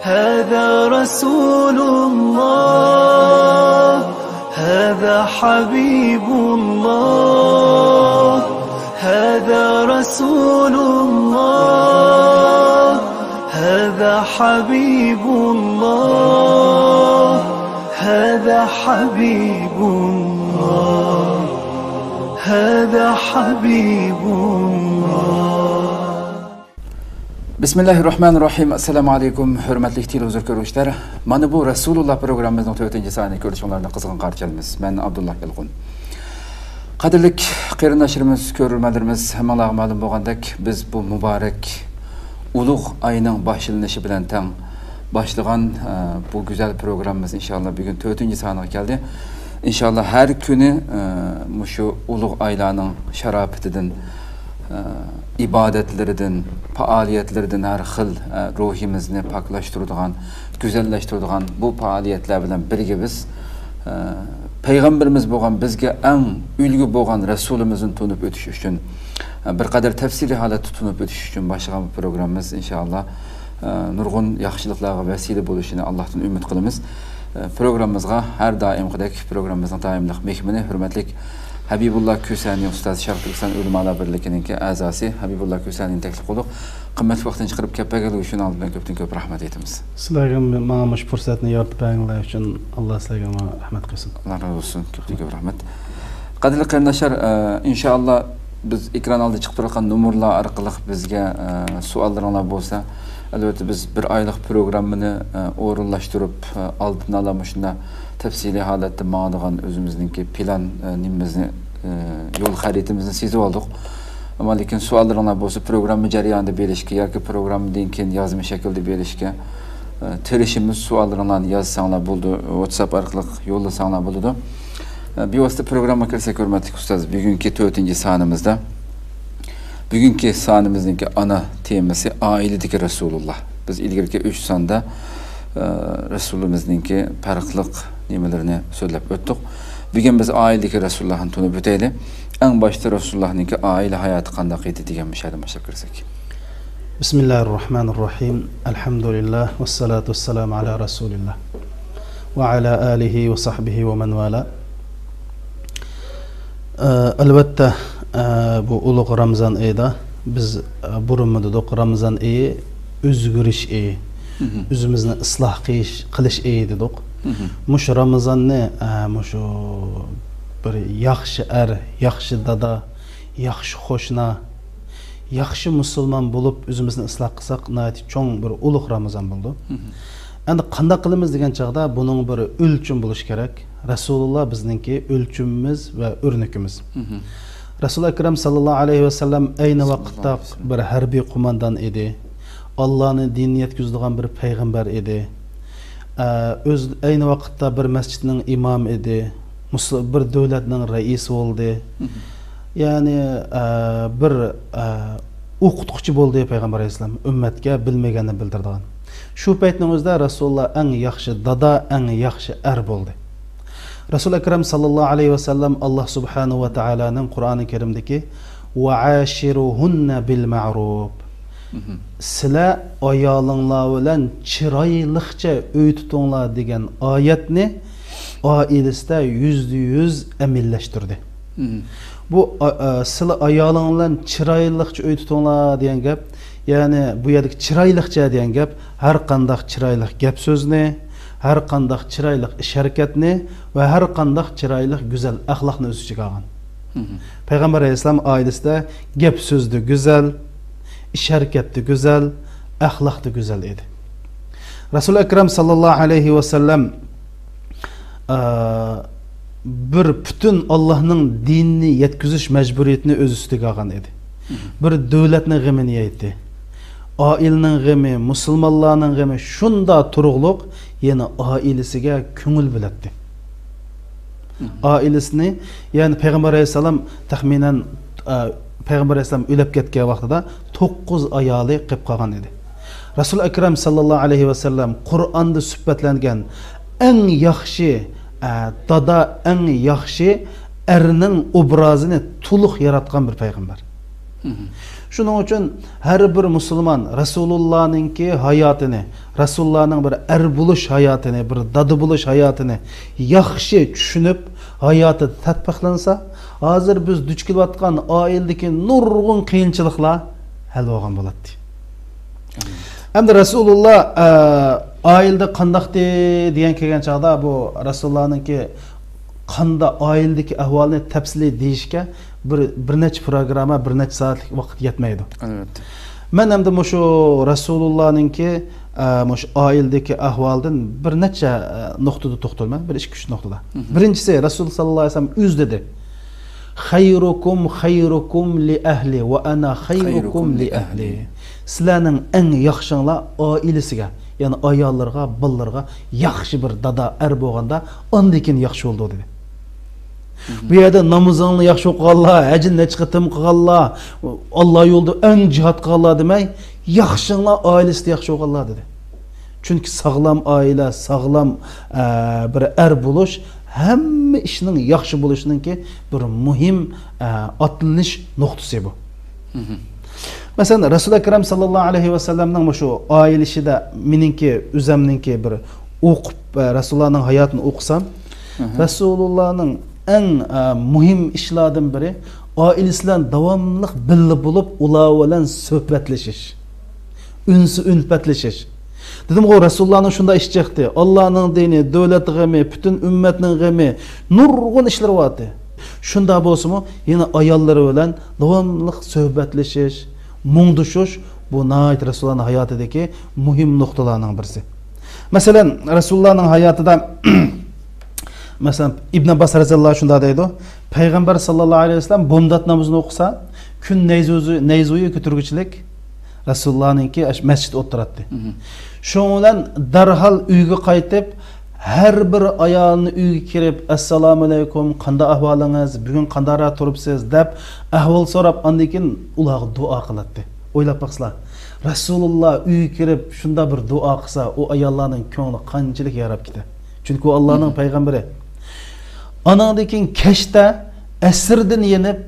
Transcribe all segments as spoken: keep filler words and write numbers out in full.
هذا رسول الله، هذا حبيب الله، هذا رسول الله، هذا حبيب الله، هذا حبيب الله، هذا حبيب الله. بسم الله الرحمن الرحيم. السلام عليكم، ھۆرمەتلىك تېلېۋىزور كۆرگۈچىلەر. مانا بۇ رەسۇلۇللا پروگراممىمىزنىڭ تۆتىنچى سانىنى كۆرۈشۈڭلارنى قىزغىن قارشى ئالىمىز. مەن ئابدۇللا يالقۇن. قەدىرلىك قېرىنداشلىرىمىز، كۆرۈرمەنلىرىمىز، ھەممىڭلارغا مەلۇم بولغاندەك، بىز بۇ مۇبارەك ئۇلۇغ ئاينىڭ باشلىنىشى بىلەن تەڭ باشلىغان، ئە، بۇ گۈزەل پروگراممىمىز ئىنشاللا بۈگۈن تۆتىنچى سانىغا كەلدى. ئىنشاللا ھەر كۈنى، ئە، مۇشۇ ئۇلۇغ ئايلارنىڭ شاراپىتىدىن، ئە، ئىبادەتلىرىدىن، پائالىيەتلىرىدىن ھەر خىل، ئە، روھىمىزنى پاكلاشتۇرىدىغان، گۈزەللەشتۈرىدىغان بۇ پائالىيەتلەر بىلەن بىرگە بىز، ئە، پەيغەمبىرىمىز بولغان، بىزگە ئەڭ ئۈلگە بولغان رەسۇلىمىزنى تونۇپ ئۆتۈش ئۈچۈن، ئە، بىر قەدەر تەپسىلىي ھالەتتە تونۇپ ئۆتۈش ئۈچۈن باشلىغان بۇ پروگراممىمىز ئىنشاللا، ئە، نۇرغۇن ياخشىلىقلارغا ۋەسىلە بولۇشىنى ئاللاھتىن ئۈمىد قىلىمىز. ئە، پروگراممىمىزغا ھەر دائىمقىدەك پروگراممىمىزنىڭ دائىملىق مېھمىنى، ھۆرمەتلىك ھەبىبۇللا كۈسەنى ئۇستاز، شەرقىي تۈركىستان ئۆلىمالار بىرلىكىنىڭكى ئەزاسى ھەبىبۇللا كۈسەنىنى تەكلىپ قىلدۇق. قىممەتلىك ۋاقتىنى چىقىرىپ كەپ بەرگەنلىكى ئۈچۈن ئالدى بىلەن كۆپتىن كۆپ رەھمەت ئېيتىمىز. سىلەرگە ماڭا مۇشۇ پۇرسەتنى يارىتىپ بەرگەنلىكى ئۈچۈن ئاللا سىلەرگە رەھمەت قىلسۇن. ئاللا رازى بولسۇن. كۆپتىن كۆپ رەھمەت. قەدىرلىك قېرىنداشلار، ئە، ئىنشائاللا بىز ئېكران ئالدىدا چىقىپ تۇرۇۋاتقان نومۇرلار ئارقىلىق بىزگە، ئە، سوئاللىرىڭلار بولسا، ئەلۋەتتە بىز بىر ئايلىق پروگراممىنى، ئە، ئورۇنلاشتۇرۇپ، ئە، ئالدىن ئالا مۇشۇنداق تەپسىلىي ھالەتتە ماڭىدىغان ئۆزىمىزنىڭكى پىلان، ئە، نېمىمىزنى، ئە، يول خەرىتىمىزنى سىزىۋالدۇق. ئەمما لېكىن سوئاللىرىڭلار بولسا پروگرامما جەريانىدا بېرىشكە ياكى پروگراممىدىن كېيىن يازما شەكىلدە بېرىشكە، ئە، تىرىشىمىز. سوئاللىرىڭلارنى يازساڭلار بولىدۇ، ۋاتساپ ئارقىلىق يوللىساڭلار بولىدۇ. ئە، بىۋاسىتە پروگراممىغا كىرسەك، ھۆرمەتلىك ئۇستاز، بۈگۈنكى تۆتىنچى سانىمىزدا بۈگۈنكى سانىمىزنىڭكى ئانا تېمىسى ئائىلىدىكى رەسۇلۇللا. بىز ئىلگىرىكى ئۈچ ساندا، ئە، رەسۇلىمىزنىڭكى پەرقلىق نېمىلىرىنى سۆزلەپ ئۆتتۇق. بۈگۈن بىز ئائىلىدىكى رەسۇلۇللانى تونۇپ ئۆتەيلى. ئەڭ باشتا رەسۇلۇللانىڭكى ئائىلە ھاياتى قانداق ئىدى دېگەن مۇشۇ يەردىن باشلاپ كىرسەك. بسم الله الرحمن الرحيم. الحمد لله والصلاة والسلام على رسول الله وعلى آله وصحبه ومن والاه. ئە، ئەلۋەتتە، ئە، بۇ ئۇلۇغ رامىزان ئېيىدا بىز، ئە، بۇرۇنمۇ دېدۇق، رامىزان ئېيى ئۆزگىرىش ئېيى، مھم. ئۆزىمىزنى ئىسلاھ قىلىش، قىلىش ئېيى دېدۇق. مھم. مۇشۇ رامىزاننى، ئە، مۇشۇ بىر ياخشى ئەر، ياخشى دادا، ياخشى قوشنا، ياخشى مۇسۇلمان بولۇپ ئۆزىمىزنى ئىسلاھ قىلساق، ناھايىتى چوڭ بىر ئۇلۇغ رامىزان بولىدۇ. مھم. ئەمدى قانداق قىلىمىز دېگەن چاغدا بۇنىڭ بىر ئۆلچىمى بولۇشى كېرەك. رەسۇلۇللا بىزنىڭكى ئۆلچىمىمىز ۋە ئۆرنىكىمىز. مھم. رەسۇل ئەكرەم ساللاللاھۇ ئەلەيھى ۋەسەللەم ئەينى ساللاللاھۇ ۋاقىتتا ئەلەيھى ۋەسەللەم بىر ھەربىي قوماندان ئىدى. ئاللانى دىنىنى يەتكۈزىدىغان بىر پەيغەمبەر ئىدى. ئە، ئۆز-، ئەينى ۋاقىتتا بىر مەسچىتنىڭ ئىمامى ئىدى. مۇس-، بىر دۆلەتنىڭ رەئىسى بولدى. مھم. يەنى، ئە، بىر، ئە، ئوقۇتقۇچى بولدى پەيغەمبەر ئەلەيھىسسالام، ئۈممەتكە بىلمىگەننى بىلدۈرىدىغان. شۇ پەيتنىڭ ئۆزىدە رەسۇلۇللا ئەڭ ياخشى دادا، ئەڭ ياخشى ئەر بولدى. رەسۇل ئەكرەم ساللاللاھۇ ئەلەيھى ۋەسەللەم، ئاللا سۇبھانەھۇ ۋە تائالانىڭ قۇرئانى كەرىمدىكى، «ۋەئاشىرۇھۇننە بىل مەئرۇپ.» مھم. «سىلەر ئايالىڭلار بىلەن چىرايلىقچە ئۆي تۇتۇڭلار» دېگەن ئايەتنى ئائىلىسىدە يۈزدە يۈز ئەمەلىيلەشتۈردى. مھم. بۇ، ئا، ئا، «سىلەر ئايالىڭ بىلەن چىرايلىقچە ئۆي تۇتۇڭلار» دېگەن گەپ، يەنى بۇ يەردىكى چىرايلىقچە دېگەن گەپ، ھەر قانداق چىرايلىق گەپ سۆزنى، ھەر قانداق چىرايلىق ئىش ھەرىكەتنى ۋە ھەر قانداق چىرايلىق گۈزەل ئەخلاقنى ئۆز ئىچىگە ئالغان. مھم. پەيغەمبەر ئەلەيھىسسالام ئائىلىسىدە گەپ سۆزدە گۈزەل، ئىش ھەرىكەتتە گۈزەل، ئەخلاقتا گۈزەل ئىدى. رەسۇل ئەكرەم ساللاللاھۇ ئەلەيھى ۋەسەللەم، ئە، بىر پۈتۈن ئاللانىڭ دىنىنى يەتكۈزۈش مەجبۇرىيىتىنى ئۆز ئۈستىگە ئالغان ئىدى. مھم. بىر دۆلەتنىڭ غېمىنى يەيتتى. ئائىلىنىڭ غېمى، مۇسۇلمانلارنىڭ غېمى شۇنداق تۇرۇقلۇق، يەنە ئائىلىسىگە كۆڭۈل بۆلەتتى. مھم. ئائىلىسىنى، يەنى پەيغەمبەر ئەلەيھىسسالام تەخمىنەن، ئە، پەيغەمبەر ئەلەيھىسسالام ئۆلۈپ كەتكەن ۋاقتىدا توققۇز ئايالى قېلىپ قالغان ئىدى. رەسۇل ئەكرەم ساللاللاھۇ ئەلەيھى ۋەسەللەم قۇرئاندا سۈپەتلەنگەن ئەڭ ياخشى، ئە، دادا، ئەڭ ياخشى ئەرنىڭ ئوبرازىنى تولۇق ياراتقان بىر پەيغەمبەر. مھم. شۇنىڭ ئۈچۈن ھەر بىر مۇسۇلمان رەسۇلۇللانىڭكى ھاياتىنى، رەسۇلۇللانىڭ بىر ئەر بولۇش ھاياتىنى، بىر دادا بولۇش ھاياتىنى ياخشى چۈشىنىپ، ھاياتىدا تەتبىقلانسا، ھازىر بىز دۇچ كېلىۋاتقان ئائىلىدىكى نۇرغۇن قىيىنچىلىقلار ھەل بولغان بولاتتى. ئەمدى رەسۇلۇللا، ئە، ئائىلىدە قانداقتى دېگەن كەلگەن چاغدا، بۇ رەسۇلۇللانىڭكى قاندا ئائىلىدىكى ئەھۋالنى تەپسىلىي دېيىشكە بىر، بىر نەچچە پروگرامما، بىر نەچچە سائەتلىك ۋاقىت يەتمەيدۇ. ئەلۋەتتە. مەن ئەمدى مۇشۇ رەسۇلۇللانىڭكى، ئە، مۇشۇ ئائىلىدىكى ئەھۋالدىن بىر نەچچە، ئە، نۇقتىدا توختىلىمەن، بىر ئىككى، ئۈچ نۇقتىدا. مھم. بىرىنچىسى، رەسۇل ساللاللاھۇ ئەلەيھى ۋەسەللەم ئۆزى دېدى، خەيرۇكۇم خەيرۇكۇم لىئەھلى ۋە ئەنا خەيرۇكۇم خەيرۇكۇم لىئەھلى. لىئەھلى. سىلەرنىڭ ئەڭ ياخشىڭلار ئائىلىسىگە، يەنى ئاياللىرىغا، بالىلىرىغا ياخشى بىر دادا، ئەر بولغاندا، ئاندىن كېيىن ياخشى بولىدۇ، دېدى. مھم. بۇ يەردە نامىزىڭنى ياخشى ئوقۇغانلار، ھەجنى نەچچە قېتىم قىلغانلار، ئاللا يولىدا ئەڭ جىھاد قىلغانلار دېمەي، ياخشىڭلار ئائىلىسىدە ياخشى بولغانلار، دېدى. چۈنكى ساغلام ئائىلە، ساغلام، ئە، بىر ئەر بولۇش ھەممە ئىشنىڭ ياخشى بولۇشىنىڭكى بىر مۇھىم، ئە، ئاتلىنىش نۇقتىسى بۇ. مھم. مەسىلەن، رەسۇل ئەكرەم ساللاللاھۇ ئەلەيھى ۋەسەللەمنىڭ مۇشۇ ئائىلە ئىچىدە مېنىڭكى، ئۆزەمنىڭكى بىر ئوقۇپ، ئە، رەسۇلۇللانىڭ ھاياتىنى ئوقۇسام، مھم. رەسۇلۇللانىڭ ئەڭ، ئە، مۇھىم ئىشلاردىن بىرى، ئائىلىسى بىلەن داۋاملىق بىللە بولۇپ، ئۇلار بىلەن سۆھبەتلىشىش، ئۈنسى ئۈلپەتلىشىش. دېدىمغۇ، رەسۇلۇللانىڭ شۇنداق ئىش چىقتى. ئاللانىڭ دىنى، دۆلەت غېمى، پۈتۈن ئۈممەتنىڭ غېمى، نۇرغۇن ئىشلىرى بارتى. شۇنداق بولسىمۇ، يەنە ئاياللىرى بىلەن داۋاملىق سۆھبەتلىشىش، مۇڭدىشىش، بۇ ناھايىتى رەسۇلۇللانىڭ ھاياتىدىكى مۇھىم نۇقتىلارنىڭ بىرسى. مەسىلەن، رەسۇلۇللانىڭ ھاياتىدا، مەسىلەن، ئىبن ئابباس رەزىياللاھۇ شۇنداق دەيدۇ، پەيغەمبەر ساللاللاھۇ ئەلەيھى ۋەسەللەم بامدات نامىزىنى ئوقۇسا، كۈن نەيزۇزى، نەيزۇيى كۆتۈرگۈچىلىك رەسۇلۇللانىڭكى ئەش-، مەسچىتتە ئولتۇراتتى. مھم. شۇنىڭ بىلەن دەرھال ئۆيگە قايتىپ، ھەر بىر ئايالنى ئۆيگە كىرىپ، ئەسسالامۇ ئەلەيكۇم، قانداق ئەھۋالىڭىز، بۈگۈن قانداقراق تۇرۇپسىز، دەپ ئەھۋال سوراپ، ئاندىن كېيىن ئۇلارغا دۇئا قىلاتتى. ئويلاپ باقسىلا، رەسۇلۇللا ئۆيگە كىرىپ شۇنداق بىر دۇئا قىلسا، ئۇ ئاياللارنىڭ كۆڭلى قانچىلىك ياراپ كېتە. چۈنكى ئۇ ئاللانىڭ مھم. پەيغەمبىرى. ئانىڭدىن كېيىن كەچتە ئەسىردىن يېنىپ،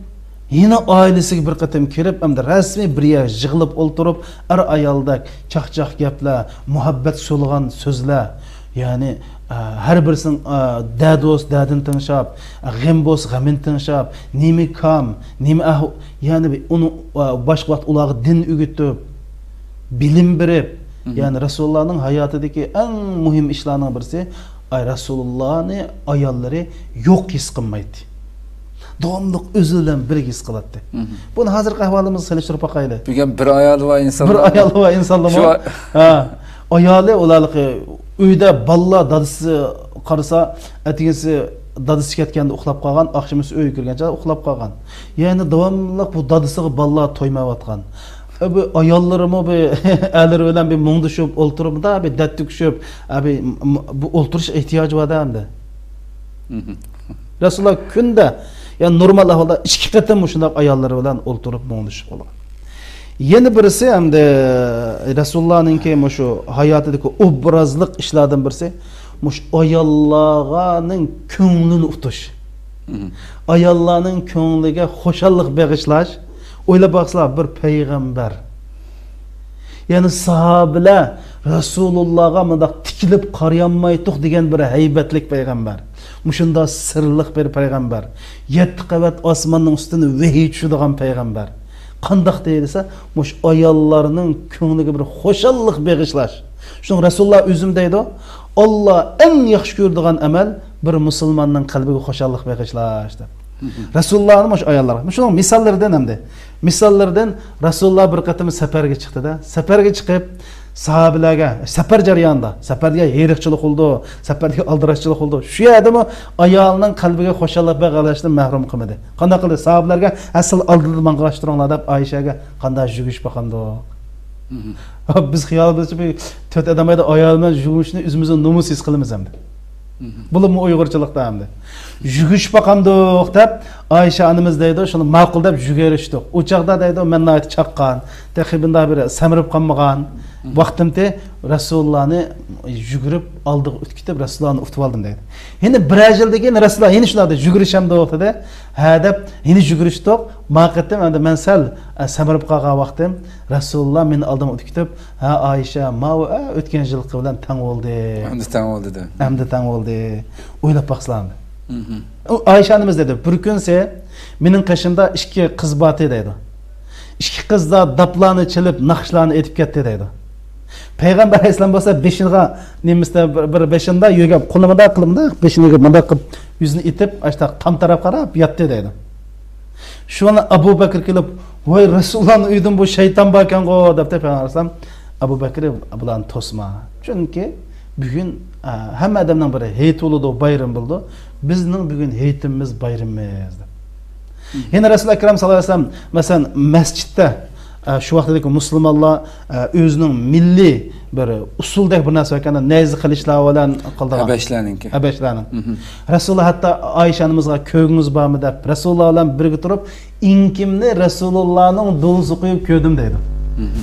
يەنە ئائىلىسىگە بىر قېتىم كىرىپ، ئەمدى رەسمىي بىر يەرگە يىغىلىپ ئولتۇرۇپ، ئەر-ئايالدەك چاقچاق گەپلەر، مۇھەببەت سولىغان سۆزلەر، يەنى، ئە، ھەر بىرسىنىڭ، ئە، دەردى بولسا دەردىنى تىڭشاپ، غەم بولسا غېمىنى تىڭشاپ، نېمە كام، نېمە ئەھۋال، يەنى بىر ئۇنى، ئە، باشقا ۋاقىت ئۇلارغا دىن ئۆگىتىپ، بىلىم بېرىپ، مھم. يەنى رەسۇلۇللانىڭ ھاياتىدىكى ئەڭ مۇھىم ئىشلارنىڭ بىرسى، ئاي، رەسۇلۇللانى ئاياللىرى يوق ھېس قىلمايتتى. داۋاملىق ئۆزى بىلەن بىرگە ھېس قىلاتتى. مھم. بۇنى ھازىرقى ئەھۋالىمىزغا سېلىشتۇرۇپ باقايلى. بۈگۈن بىر ئايالى بار ئىنسانلار. بىر ئايالى بار ئىنسانلارمۇ؟ شۇ ھە. ئايالى ئۇلارلىقى ئۆيدە بالىلار دادىسى قارىسا، ئەتىگىنسى دادىسى كەتكەندە ئۇخلاپ قالغان، ئاخشىمىسى ئۆيگە كىرگەنچە ئۇخلاپ قالغان. يەنى داۋاملىق بۇ دادىسىغا بالىلار تويمايۋاتقان. بۇ ئاياللىرىمۇ بىر ئەرلىرى بىلەن بىر مۇڭدىشىپ ئولتۇرۇپ، مۇنداق بىر دەرد تۆكۈشۈپ، بىر، بۇ ئولتۇرۇش ئېھتىياجى بار-دە ئەمدى. مھم. رەسۇلۇللا كۈندە، يەنى نورمال ئەھۋالدا ئىككى قېتىم مۇشۇنداق ئاياللىرى بىلەن ئولتۇرۇپ مۇڭدىشىپ بولغان. يەنە بىرسى ئەمدى رەسۇلۇللانىڭكى مۇشۇ ھاياتىدىكى ئوبرازلىق ئىشلاردىن بىرسى، مۇشۇ ئاياللارنىڭ كۆڭلىنى ئۇتۇش. مھم. ئاياللارنىڭ كۆڭلىگە خۇشاللىق بېغىشلاش. ئويلاپ باقسىلا، بىر پەيغەمبەر. يەنى ساھابىلەر رەسۇلۇللاغا مۇنداق تىكىلىپ قارىيالمايتتۇق دېگەن بىر ھەيۋەتلىك پەيغەمبەر. مۇشۇنداق سىرلىق بىر پەيغەمبەر. يەتتە قەۋەت ئاسماننىڭ ئۈستىدىن ۋەھىي چۈشىدىغان پەيغەمبەر. قانداق دەيدىسە، مۇشۇ ئاياللارنىڭ كۆڭلىگە بىر خۇشاللىق بېغىشلاش. شۇنىڭ رەسۇلۇللا ئۆزىمۇ دەيدۇ، ئاللا ئەڭ ياخشى كۆرىدىغان ئەمەل بىر مۇسۇلماننىڭ قەلبىگە خۇشاللىق بېغىشلاش دەپ. مھم. رەسۇلۇللانى مۇشۇ ئاياللارغا. شۇنىڭ مىساللىرىدىن ئەمدى. مىساللىرىدىن رەسۇلۇللا بىر قېتىم سەپەرگە چىقتىدا، سەپەرگە چىقىپ، ساھابىلەرگە، سەپەر جەريانىدا، سەپەردە ھېرىقچىلىق بولىدۇ، سەپەردە ئالدىراشچىلىق بولىدۇ. شۇ يەردىمۇ ئايالىنىڭ قەلبىگە خۇشاللىق بېغىشلاشتىن مەھرۇم قىلمىدى. قانداق قىلدى؟ ساھابىلەرگە، ھە، سىلەر ئالدىدا ماڭغىلاپ تۇرۇڭلار دەپ ئائىشەگە قانداق يۈگۈرۈشۈپ باقامدۇق؟ مھم. بىز خىيالىمىزچە بىر تۆت ئادەم ئايدا ئايال بىلەن يۈگۈرۈشنى ئۆزىمىزنى نومۇس ھېس قىلىمىز ئەمدى. مھم. بۇلارمۇ ئۇيغۇرچىلىقتا ئەمدى. يۈگۈرۈشۈپ باقامدۇق دەپ ئائىشە ئانىمىز دەيدۇ، شۇنى ماقۇل دەپ يۈگۈرۈشتۇق. ئۇ چاغدا دەيدۇ، مەن ناھايىتى چاققان، تېخى بۇنداق بىر سەمرىپ قالمىغان. ۋاقتىمتى رەسۇلۇللانى يۈگۈرۈپ ئالدىغا ئۆتۈپ كېتىپ، رەسۇلۇللانى ئۇتۇپ ئالدىم دەيدۇ. يەنە بىر يىلدىن كېيىن رەسۇلۇللا يەنە شۇنداق دەيدۇ، يۈگۈرۈشەمدۇق دېدى. ھە دەپ، يەنە يۈگۈرۈشتۇق. ما قېتىم ئەمدى مەن سەل، ئە، سەمرىپ قالغان ۋاقتىم، رەسۇلۇللا مېنى ئالدىمغا ئۆتۈپ كېتىپ، ھە ئائىشە، ماۋۇ، ئە، ئۆتكەن يىلقى بىلەن تەڭ بولدى. ئەمدى تەڭ بولدى دە. ئەمدى تەڭ بولدى. ئويلاپ باقسىلا ئەمدى. ئۇ ئائىشە ئانىمىز دەيدۇ، بىر كۈنسى مېنىڭ قېشىمدا ئىككى قىز بارتى دەيدۇ. ئىككى قىز دا داپلارنى چېلىپ، ناخشىلارنى ئېيتىپ كەتتى دەيدۇ. پەيغەمبەر ئەلەيھىسسالام بولسا بېشىغا نېمىسىدە بىر، بىر بېشىندا يۆگەپ، قولى مۇنداق قىلىپ، مۇنداق بېشىنى يۆگەپ، مۇنداق قىلىپ، يۈزىنى ئېتىپ، ئاشتا تام تەرەپ قاراپ ياتتى دەيدۇ. شۇڭا ئەبۇ بەكرى كېلىپ، ۋاي، رەسۇلۇللانىڭ ئۆيىدىمۇ شەيتان باركەنغۇ دەپتۇ پەيغەمبەر ئەلەيھىسسالام. ئەبۇ بەكرى، بۇلارنى توسما. چۈنكى بۈگۈن، ئە، ھەممە ئادەمنىڭ بىر ھېيتى بولىدۇ، بايرىمى بولىدۇ. بىزنىڭ بۈگۈن ھېيتىمىز، بايرىمىمىز دەپ. يەنە رەسۇل ئەكرەم ساللاللاھۇ ئەلەيھى ۋەسەللەم، مەسىلەن، مەسچىتتە، ئە، شۇ ۋاقىتتىكى مۇسۇلمانلار، ئە، ئۆزىنىڭ مىللىي بىر ئۇسسۇلدەك بىر نەرسە باركەن، نەيزە قىلىچلار بىلەن قىلىدىغان. ھەبەشلەرنىڭكى. ھەبەشلەرنىڭ. رەسۇلۇللا ھەتتا ئائىشە ئانىمىزغا كۆرگۈڭىز بارمۇ دەپ، رەسۇلۇللا بىلەن بىرگە تۇرۇپ، ئېڭىكىمنى رەسۇلۇللانىڭ دولىسىغا قويۇپ كۆردۈم دەيدۇ.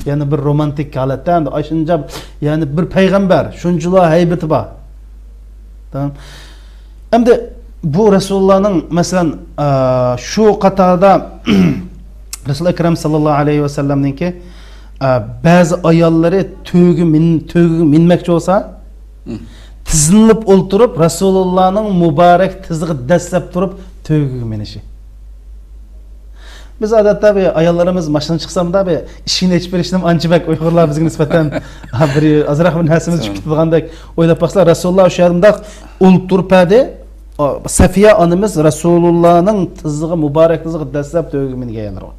يەنى بىر رومانتىك ھالەتتە، ئەمدى ئاشۇنچە، يەنى بىر پەيغەمبەر، شۇنچىلا ھەيبىتى بار. تامام. ئەمدى بۇ رەسۇلۇللانىڭ، مەسىلەن، ئا، شۇ قاتاردا رەسۇل ئەكرەم ساللاللاھۇ ئەلەيھى ۋەسەللەمنىڭكى، ئا، بەزى ئاياللىرى تۆگە مىن-، تۆگىگە مىنمەكچى بولسا، تىزلىنىپ ئولتۇرۇپ، رەسۇلۇللانىڭ مۇبارەك تىزىغا دەسسەپ تۇرۇپ، تۆگىگە مىنىشى. بىز ئادەتتە بىر ئاياللىرىمىز ماشىنا چىقسا، مۇنداق بىر ئىشىكنى ئېچىپ بېرىشنى ئانچە بەك ئۇيغۇرلار بىزگە نىسبەتەن بىر ئازراق بىر نەرسىمىز چۈشۈپ كېتىدىغاندەك ئويلاپ باقسا، رەسۇلۇللا ئوشۇ يەردە مۇنداق ئولتۇرۇپ بەردى. سەفىيە ئانىمىز رەسۇلۇللانىڭ تىزىغا، مۇبارەك تىزىغا دەسسەپ تۆگىگە مىنگەن ئاياللار بار.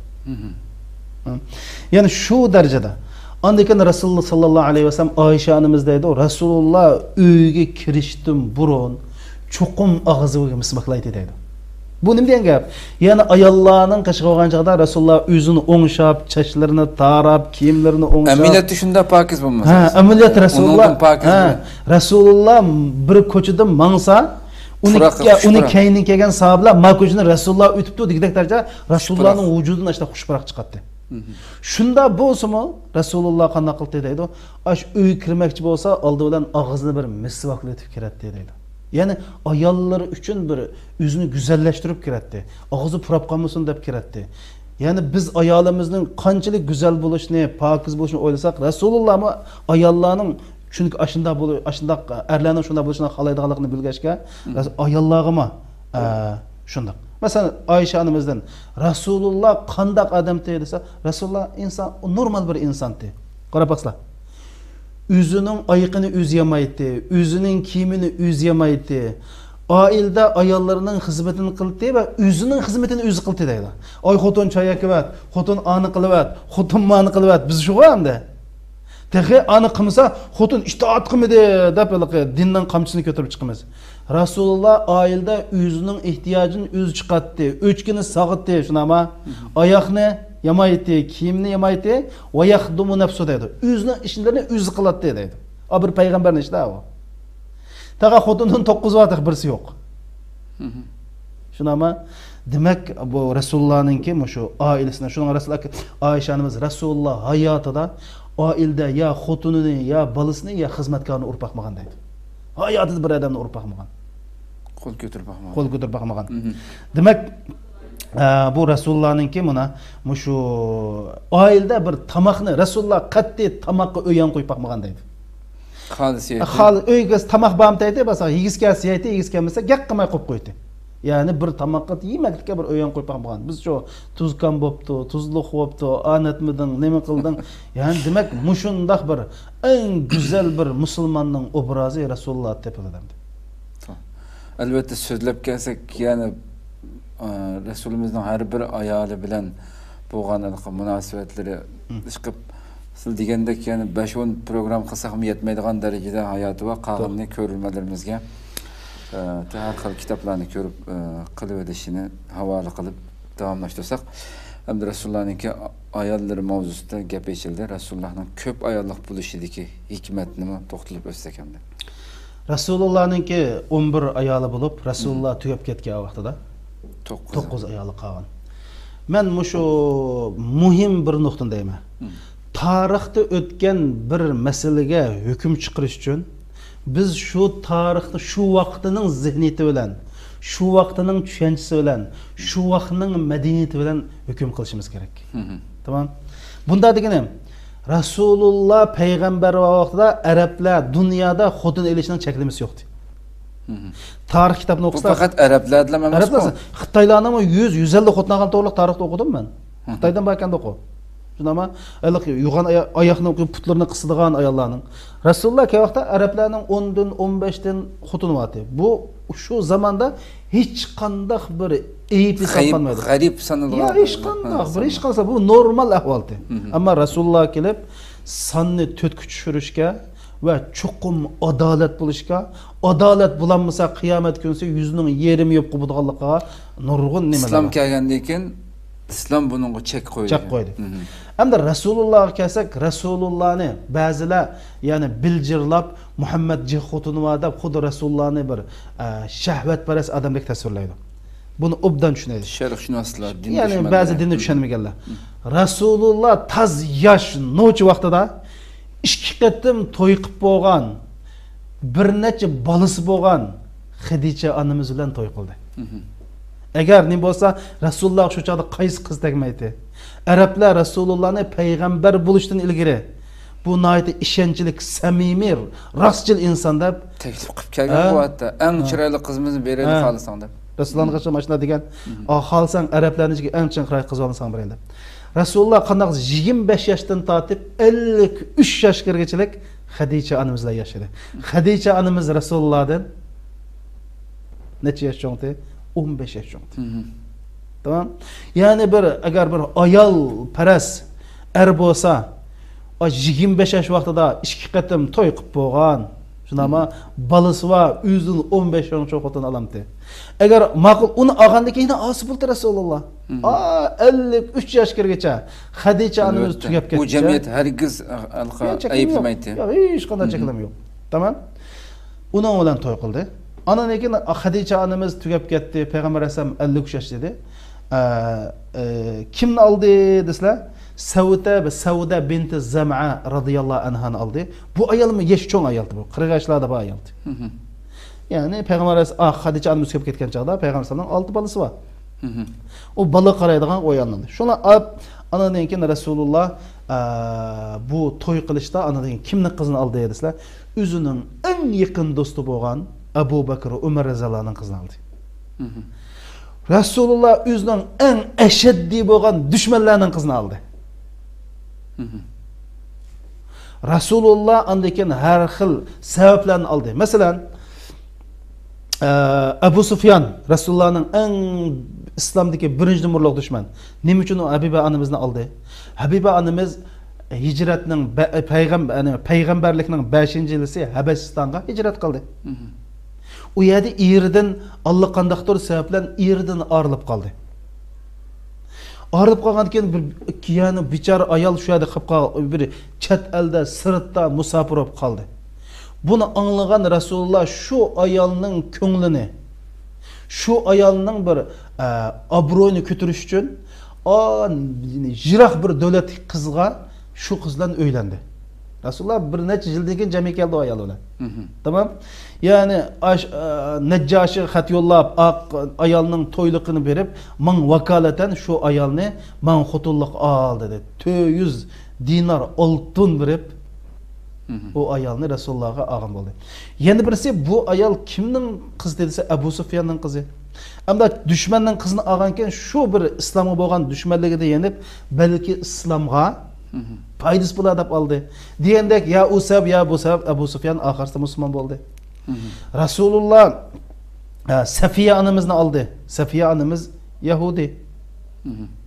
يەنى شۇ دەرىجىدە. ئاندىن كېيىن رەسۇلۇللا ساللاللاھۇ ئەلەيھى ۋەسەللەم ئائىشە ئانىمىز دەيدۇ، رەسۇلۇللا ئۆيگە كىرىشتىن بۇرۇن چوقۇم ئاغزىغا مىسۋاكلايتتى دەيدۇ. بۇ نېمە دېگەن گەپ؟ يەنى ئاياللارنىڭ قېشىغا بارغان چاغدا رەسۇلۇللا ئۆزىنى ئوڭشاپ، چاچلىرىنى تاراپ، كىيىملىرىنى ئوڭشاپ. ئەمەلىيەتتە شۇنداق پاكىز بولمىسا. ھە، ئەمەلىيەتتە رەسۇلۇللا، ئۇنىڭدىن پاكىز ھە، بولمايدۇ. رەسۇلۇللا بىر كوچىدا ماڭسا، ئۇنى، پۇراق، يا، ئۇنى خۇشپۇراق. كەينىدىن كەلگەن ساھابىلەر، ما كوچىنى رەسۇلۇللا ئۆتۈپتۇ دېگۈدەك دەرىجە رەسۇلۇللانىڭ خۇشپۇراق. ۋۇجۇدىدىن ئاشۇنداق خۇشپۇراق چىقاتتى. شۇنداق بولسىمۇ، رەسۇلۇللا قانداق قىلدى دەيدۇ؟ ئاشۇ ئۆيگە كىرمەكچى بولسا، ئالدى بىلەن ئاغزىنى بىر مىسۋاكلىتىپ كىرەتتى دەيدۇ. يەنى ئاياللىرى ئۈچۈن بىر ئۆزىنى گۈزەللەشتۈرۈپ كىرەتتى. ئاغزى پۇراپ قالمىسۇن دەپ كىرەتتى. يەنى بىز ئايالىمىزنىڭ قانچىلىك گۈزەل بولۇشىنى، پاكىز بولۇشىنى ئويلىساق، رەسۇلۇللامۇ ئاياللارنىڭ، چۈنكى ئاشۇنداق بولۇ-، ئاشۇنداق ئەرلەرنىڭ شۇنداق بولۇشىنى خالايدىغانلىقىنى بىلگەچكە، ئاياللارغىمۇ، ئە، شۇنداق. مەسىلەن، ئائىشە ئانىمىزدىن، رەسۇلۇللا قانداق ئادەمتى دېسە، رەسۇلۇللا ئىنسان، نورمال بىر ئىنسانتى. قاراپ باقسىلا. ئۆزىنىڭ ئايىقىنى ئۆزى يامايتتى، ئۆزىنىڭ كىيىمىنى ئۆزى يامايتتى. ئائىلىدە ئاياللىرىنىڭ خىزمىتىنى قىلتى ۋە ئۆزىنىڭ خىزمىتىنى ئۆزى قىلتى دەيدۇ. ئاي خوتۇن چاي ئەكىۋەت، خوتۇن ئانى قىلىۋەت، خوتۇن مانى قىلىۋەت، بىز شۇغۇ ئەمدى. تېخى ئانى قىلمىسا، خوتۇن ئىتائەت قىلمىدى دەپ ھېلىقى دىننىڭ قامچىسىنى كۆتۈرۈپ چىقىمىز. رەسۇلۇللا ئائىلىدە ئۆزىنىڭ ئېھتىياجىنى ئۆزى چىقاتتى، ئۆچكىنى ساغىتتى، شۇنداقما؟ ئاياقنى يامايتتى، كىيىمنى يامايتتى، ۋە يەخدۇمۇ نەفسۇ دەيدۇ. ئۆزىنىڭ ئىشلىرىنى ئۆزى قىلاتتى دەيدۇ. ئا، بىر پەيغەمبەرنىڭ ئىشىدا ئۇ. تېخى خوتۇنىدىن توققۇز بار، تېخى بىرسى يوق. شۇنداقما؟ دېمەك، بۇ رەسۇلۇللانىڭكى مۇشۇ ئائىلىسىنى، شۇنىڭ رەسۇل ئاك-، ئائىشە ئانىمىز رەسۇلۇللا ھاياتىدا ئائىلىدە يا خوتۇنىنى، يا بالىسىنى، يا خىزمەتكارنى ئۇرۇپ باقمىغان دەيدۇ. ھاياتىدا بىر ئادەمنى ئۇرۇپ باقمىغان. قول كۆتۈرۈپ باقمىغان. قول كۆتۈرۈپ باقمىغان. دېمەك، ئە، بۇ رەسۇلۇللانىڭكى مانا مۇشۇ ئائىلىدە بىر تاماقنى، رەسۇلۇللا قەتئىي تاماققا ئۆيەن قويۇپ باقمىغان دەيدۇ. خالىس يەيتتى. خال-، ئۆيگە تاماق بارمۇ دەيتتى، بولسا يېگۈسى كەلسە يەيتتى، يېگۈسى كەلمىسە گەپ قىلماي قويۇپ قويدى. يەنى بىر تاماققا يېمەكلىككە بىر ئۆيەن قويۇپ باقمىغان. بىز شۇ تۇزكام بوپتۇ، تۇزلۇق بوپتۇ، ئانەتمىدىڭ، نېمە قىلدىڭ؟ يەنى دېمەك، مۇشۇنداق بىر ئەڭ گۈزەل بىر مۇسۇلماننىڭ ئوبرازى رەسۇلۇللا تېپىلىدۇ ئەمدى. ئەلۋەتتە، سۆزلەپ كەلسەك، يەنى، ئە، رەسۇلىمىزنىڭ ھەر بىر ئايالى بىلەن بولغان ھېلىقى مۇناسىۋەتلىرى، ئىشقىپ، سىز دېگەندەك، يەنە بەش ئون پروگرام قىلساقمۇ يەتمەيدىغان دەرىجىدە ھاياتى بار. قالغىنىنى كۆرۈرمەنلىرىمىزگە، ئە، ھەر خىل كىتابلارنى كۆرۈپ، ئە، قىلىۋېلىشىنى ھاۋالە قىلىپ داۋاملاشتۇرساق. ئەمدى رەسۇلۇللانىڭكى ئاياللىرى مەۋزۇسىدا گەپ ئېچىلدى. رەسۇلۇللانىڭ كۆپ ئاياللىق بولۇشىدىكى ھېكمەتنىمۇ توختىلىپ ئۆتسەك ئەمدى. رەسۇلۇللانىڭكى ئون بىر ئايالى بولۇپ، رەسۇلۇللا تۈگەپ كەتكەن ۋاقتىدا توققۇز. توققۇز ئايالى قالغان. مەن مۇشۇ مۇھىم بىر نۇقتىنى دەيمەن. تارىختا ئۆتكەن بىر مەسىلىگە ھۆكۈم چىقىرىش ئۈچۈن بىز شۇ تارىخنى، شۇ ۋاقتىنىڭ زېھنىيىتى بىلەن، شۇ ۋاقتىنىڭ چۈشەنچىسى بىلەن، شۇ ۋاقتىنىڭ مەدەنىيىتى بىلەن ھۆكۈم قىلىشىمىز كېرەك. تامام. بۇندا دېگىنىم، رەسۇلۇللا پەيغەمبەر ۋاقتىدا ئەرەبلەر دۇنيادا خوتۇن ئېلىشنىڭ چەكلىمىسى يوقتى. تارىخ كىتابنى بۇ ئوقۇسا، پەقەت ئەرەبلەردىلا ئەمەسكۇ؟ ئەرەبلەر، خىتايلارنىڭمۇ يۈز، يۈز ئەللىك خوتۇن ئالغان توغرىلىق تارىختا ئوقۇدۇم مەن. خىتايدىن باركەندىقۇ. شۇنداقمۇ؟ ھېلىقى يوغان ئايا-، ئاياقنى قويۇپ پۇتلىرىنى قىسىدىغان ئاياللارنىڭ. رەسۇلۇللا كەلگەن ۋاقىتتا ئەرەبلەرنىڭ ئوندىن، ئون بەشتىن خوتۇنى بار ئىدى. بۇ شۇ زاماندا ھېچقانداق بىر ئەيىب ھېسابلانمايدۇ. غەرىب سانىلىدىغان. يا، ھېچقانداق بىر، ھېچقانداق بۇ نورمال ئەھۋالتى. ئەمما رەسۇلۇللا كېلىپ ساننى تۆتكە چۈشۈرۈشكە ۋە چوقۇم ئادالەت بولۇشقا، ئادالەت بولالمىسا قىيامەت كۈنسى يۈزنىڭ يېرىمى يوق بولىدىغانلىقىغا نۇرغۇن نېمىلەر ئىسلام بار. كەلگەندىن كېيىن ئىسلام بۇنىڭغا چەك قويدى. چەك قويدى. ئەمدى رەسۇلۇللاغا كەلسەك، رەسۇلۇللانى بەزىلەر يەنى بىلجىرلاپ، مۇھەممەد جىق خوتۇنى بار دەپ، خۇددى رەسۇلۇللانى بىر، ئە، شەھۋەتپەرەس ئادەمدەك تەسۋىرلەيدۇ. بۇنى ئوبدان چۈشىنەيلى. شەرقشۇناسلار، دىن يەنى دۈشمەنلىرى. بەزى دىن دۈشمەنلىرى كەلدى. رەسۇلۇللا تاز ياش نوچى ۋاقتىدا ئىككى قېتىم توي قىلىپ بولغان، بىر نەچچە بالىسى بولغان خەدىچە ئانىمىز بىلەن توي قىلدى. ئەگەر نېمە بولسا، رەسۇلۇللاغا شۇ چاغدا قايسى قىز تەگمەيتتى؟ ئەرەبلەر رەسۇلۇللانى پەيغەمبەر بولۇشتىن ئىلگىرى، بۇ ناھايىتى ئىشەنچلىك، سەمىمىي، راستچىل ئىنسان دەپ تەكلىپ قىلىپ كەلگەن بۇ ھەتتا. ئەڭ چىرايلىق قىزىمىزنى بېرەيلى خالىساڭ دەپ. رەسۇلۇللانىڭ قېشىغا ماشۇنداق دېگەن. ئا، خالىساڭ ئەرەبلەرنىڭ ئىچىدىكى ئەڭ چىرايلىق قىز بالىنى ساڭا بېرەي دەپ. رەسۇلۇللا قانداق يىگىرمە بەش ياشتىن تارتىپ ئەللىك ئۈچ ياشقا كىرگۈچىلىك خەدىچە ئانىمىز بىلەن ياشىدى. خەدىچە ئانىمىز رەسۇلۇللادىن نەچچە ياش چوڭتى؟ ئون بەش ياش چوڭتى. تامام. يەنى بىر، ئەگەر بىر ئايالپەرەس ئەر بولسا، ئا، يىگىرمە بەش ياش ۋاقتىدا ئىككى قېتىم توي قىلىپ بولغان، شۇنداقمۇ؟ بالىسى بار، ئۆزىدىن ئون بەش ياش چوڭ خوتۇن ئالامتى. ئەگەر ماقۇل، ئۇنى ئالغاندىن كېيىن يەنە ئاسى بولدى رەسۇلۇللا. ئا، ئەللىك ئۈچ ياش كىرگىچە خەدىچە ئانىمىز تۈگەپ كەتكەچە. ئەلۋەتتە. ئۇ جەمئىيەت ھەرگىز، ئە، ئەيىبلىمەيتتى. يا، ھېچقانداق چەكلىمە يوق. تامام. ئۇنىڭ بىلەن توي قىلدى. ئاندىن كېيىن خەدىچە ئانىمىز تۈگەپ كەتتى. پەيغەمبەر ئەلەيھىسسالام ئەللىك ئۈچ ياش ئىدى. ئە، ئە، كىمنى ئالدى دېسىلە، سەۋدە، سەۋدە بىنتى زەمئە رازىياللاھۇ ئەنھانى ئالدى. بۇ ئايالمۇ يېشى چوڭ ئايالتى بۇ. قىرىق ياشلاردا بار ئايالتى. يەنى پەيغەمبەر ئەلەيھىس-، ئا، خەدىچە ئانىمىز تۈگەپ كەتكەن چاغدا پەيغەمبەر ئەلەيھىسسالامنىڭ ئالتە بالىسى بار. ئۇ بالا قارايدىغان ئۇ ئايالنى. شۇنى ئاپ، ئاندىن كېيىن رەسۇلۇللا، ئە، بۇ توي قىلىشتا ئاندىن كېيىن كىمنىڭ قىزىنى ئالدى دېسىلە، ئۆزىنىڭ ئەڭ يېقىن دوستى بولغان ئەبۇ بەكرى، ئۆمەر رەزىياللاھۇنىڭ قىزىنى ئالدى. رەسۇلۇللا ئۆزىنىڭ ئەڭ ئەشەددىي بولغان دۈشمەنلەرنىڭ قىزىنى ئالدى. رەسۇلۇللا ئاندىن كېيىن ھەر خىل سەۋەبلەرنى ئالدى. مەسىلەن، ئە، ئەبۇ سۇفيان رەسۇلۇللانىڭ ئەڭ ئىسلامدىكى بىرىنچى نومۇرلۇق دۈشمەن. نېمە ئۈچۈن ئۇ ھەبىبە ئانىمىزنى ئالدى؟ ھەبىبە ئانىمىز ھىجرەتنىڭ بە-، پەيغەم-، يەنى پەيغەمبەرلىكنىڭ بەشىنچى يىلىسى ھەبەشىستانغا ھىجرەت قىلدى. ئۇ يەردە ئېرىدىن ئاللىقانداقتۇر سەۋەب بىلەن ئېرىدىن ئايرىلىپ قالدى. ئايرىلىپ قالغاندىن كېيىن بىر، يەنى بىچارە ئايال شۇ يەردە قېلىپ قال-، بىر چەت ئەلدە، سىرتتا مۇساپىر بولۇپ قالدى. بۇنى ئاڭلىغان رەسۇلۇللا شۇ ئايالنىڭ كۆڭلىنى، شۇ ئايالنىڭ بىر، ئە، ئابرۇيىنى كۆتۈرۈش ئۈچۈن، ئا، يىراق بىر دۆلەتتىكى قىزغا، شۇ قىز بىلەن ئۆيلەندى. رەسۇلۇللا بىر نەچچە يىلدىن كېيىن جەمگە كەلدى ئۇ ئايال بىلەن. تامام. يەنى ئاش-، ئە، نەججاشىغا خەت يوللاپ، ئاق ئايالنىڭ تويلۇقىنى بېرىپ، ماڭا ۋاكالىتەن شۇ ئايالنى ماڭا خوتۇنلۇق ئال دېدى. تۆت يۈز دىنار ئالتۇن بېرىپ، ئۇ ئايالنى رەسۇلۇللاغا ئالغان بولدى. يەنە بىرسى، بۇ ئايال كىمنىڭ قىزى دېسە، ئەبۇ سۇفياننىڭ قىزى. ئەمدى دۈشمەننىڭ قىزىنى ئالغانكەن، شۇ بىر ئىسلامغا بولغان دۈشمەنلىكىدە يېنىپ، بەلكى ئىسلامغا پايدىسى بولار دەپ ئالدى. دېگەندەك، يا ئۇ سەۋەب، يا بۇ سەۋەب، ئەبۇ سۇفيان ئاخىرسىدا مۇسۇلمان بولدى. رەسۇلۇللا، ھە، سەفىيە ئانىمىزنى ئالدى. سەفىيە ئانىمىز يەھۇدىي.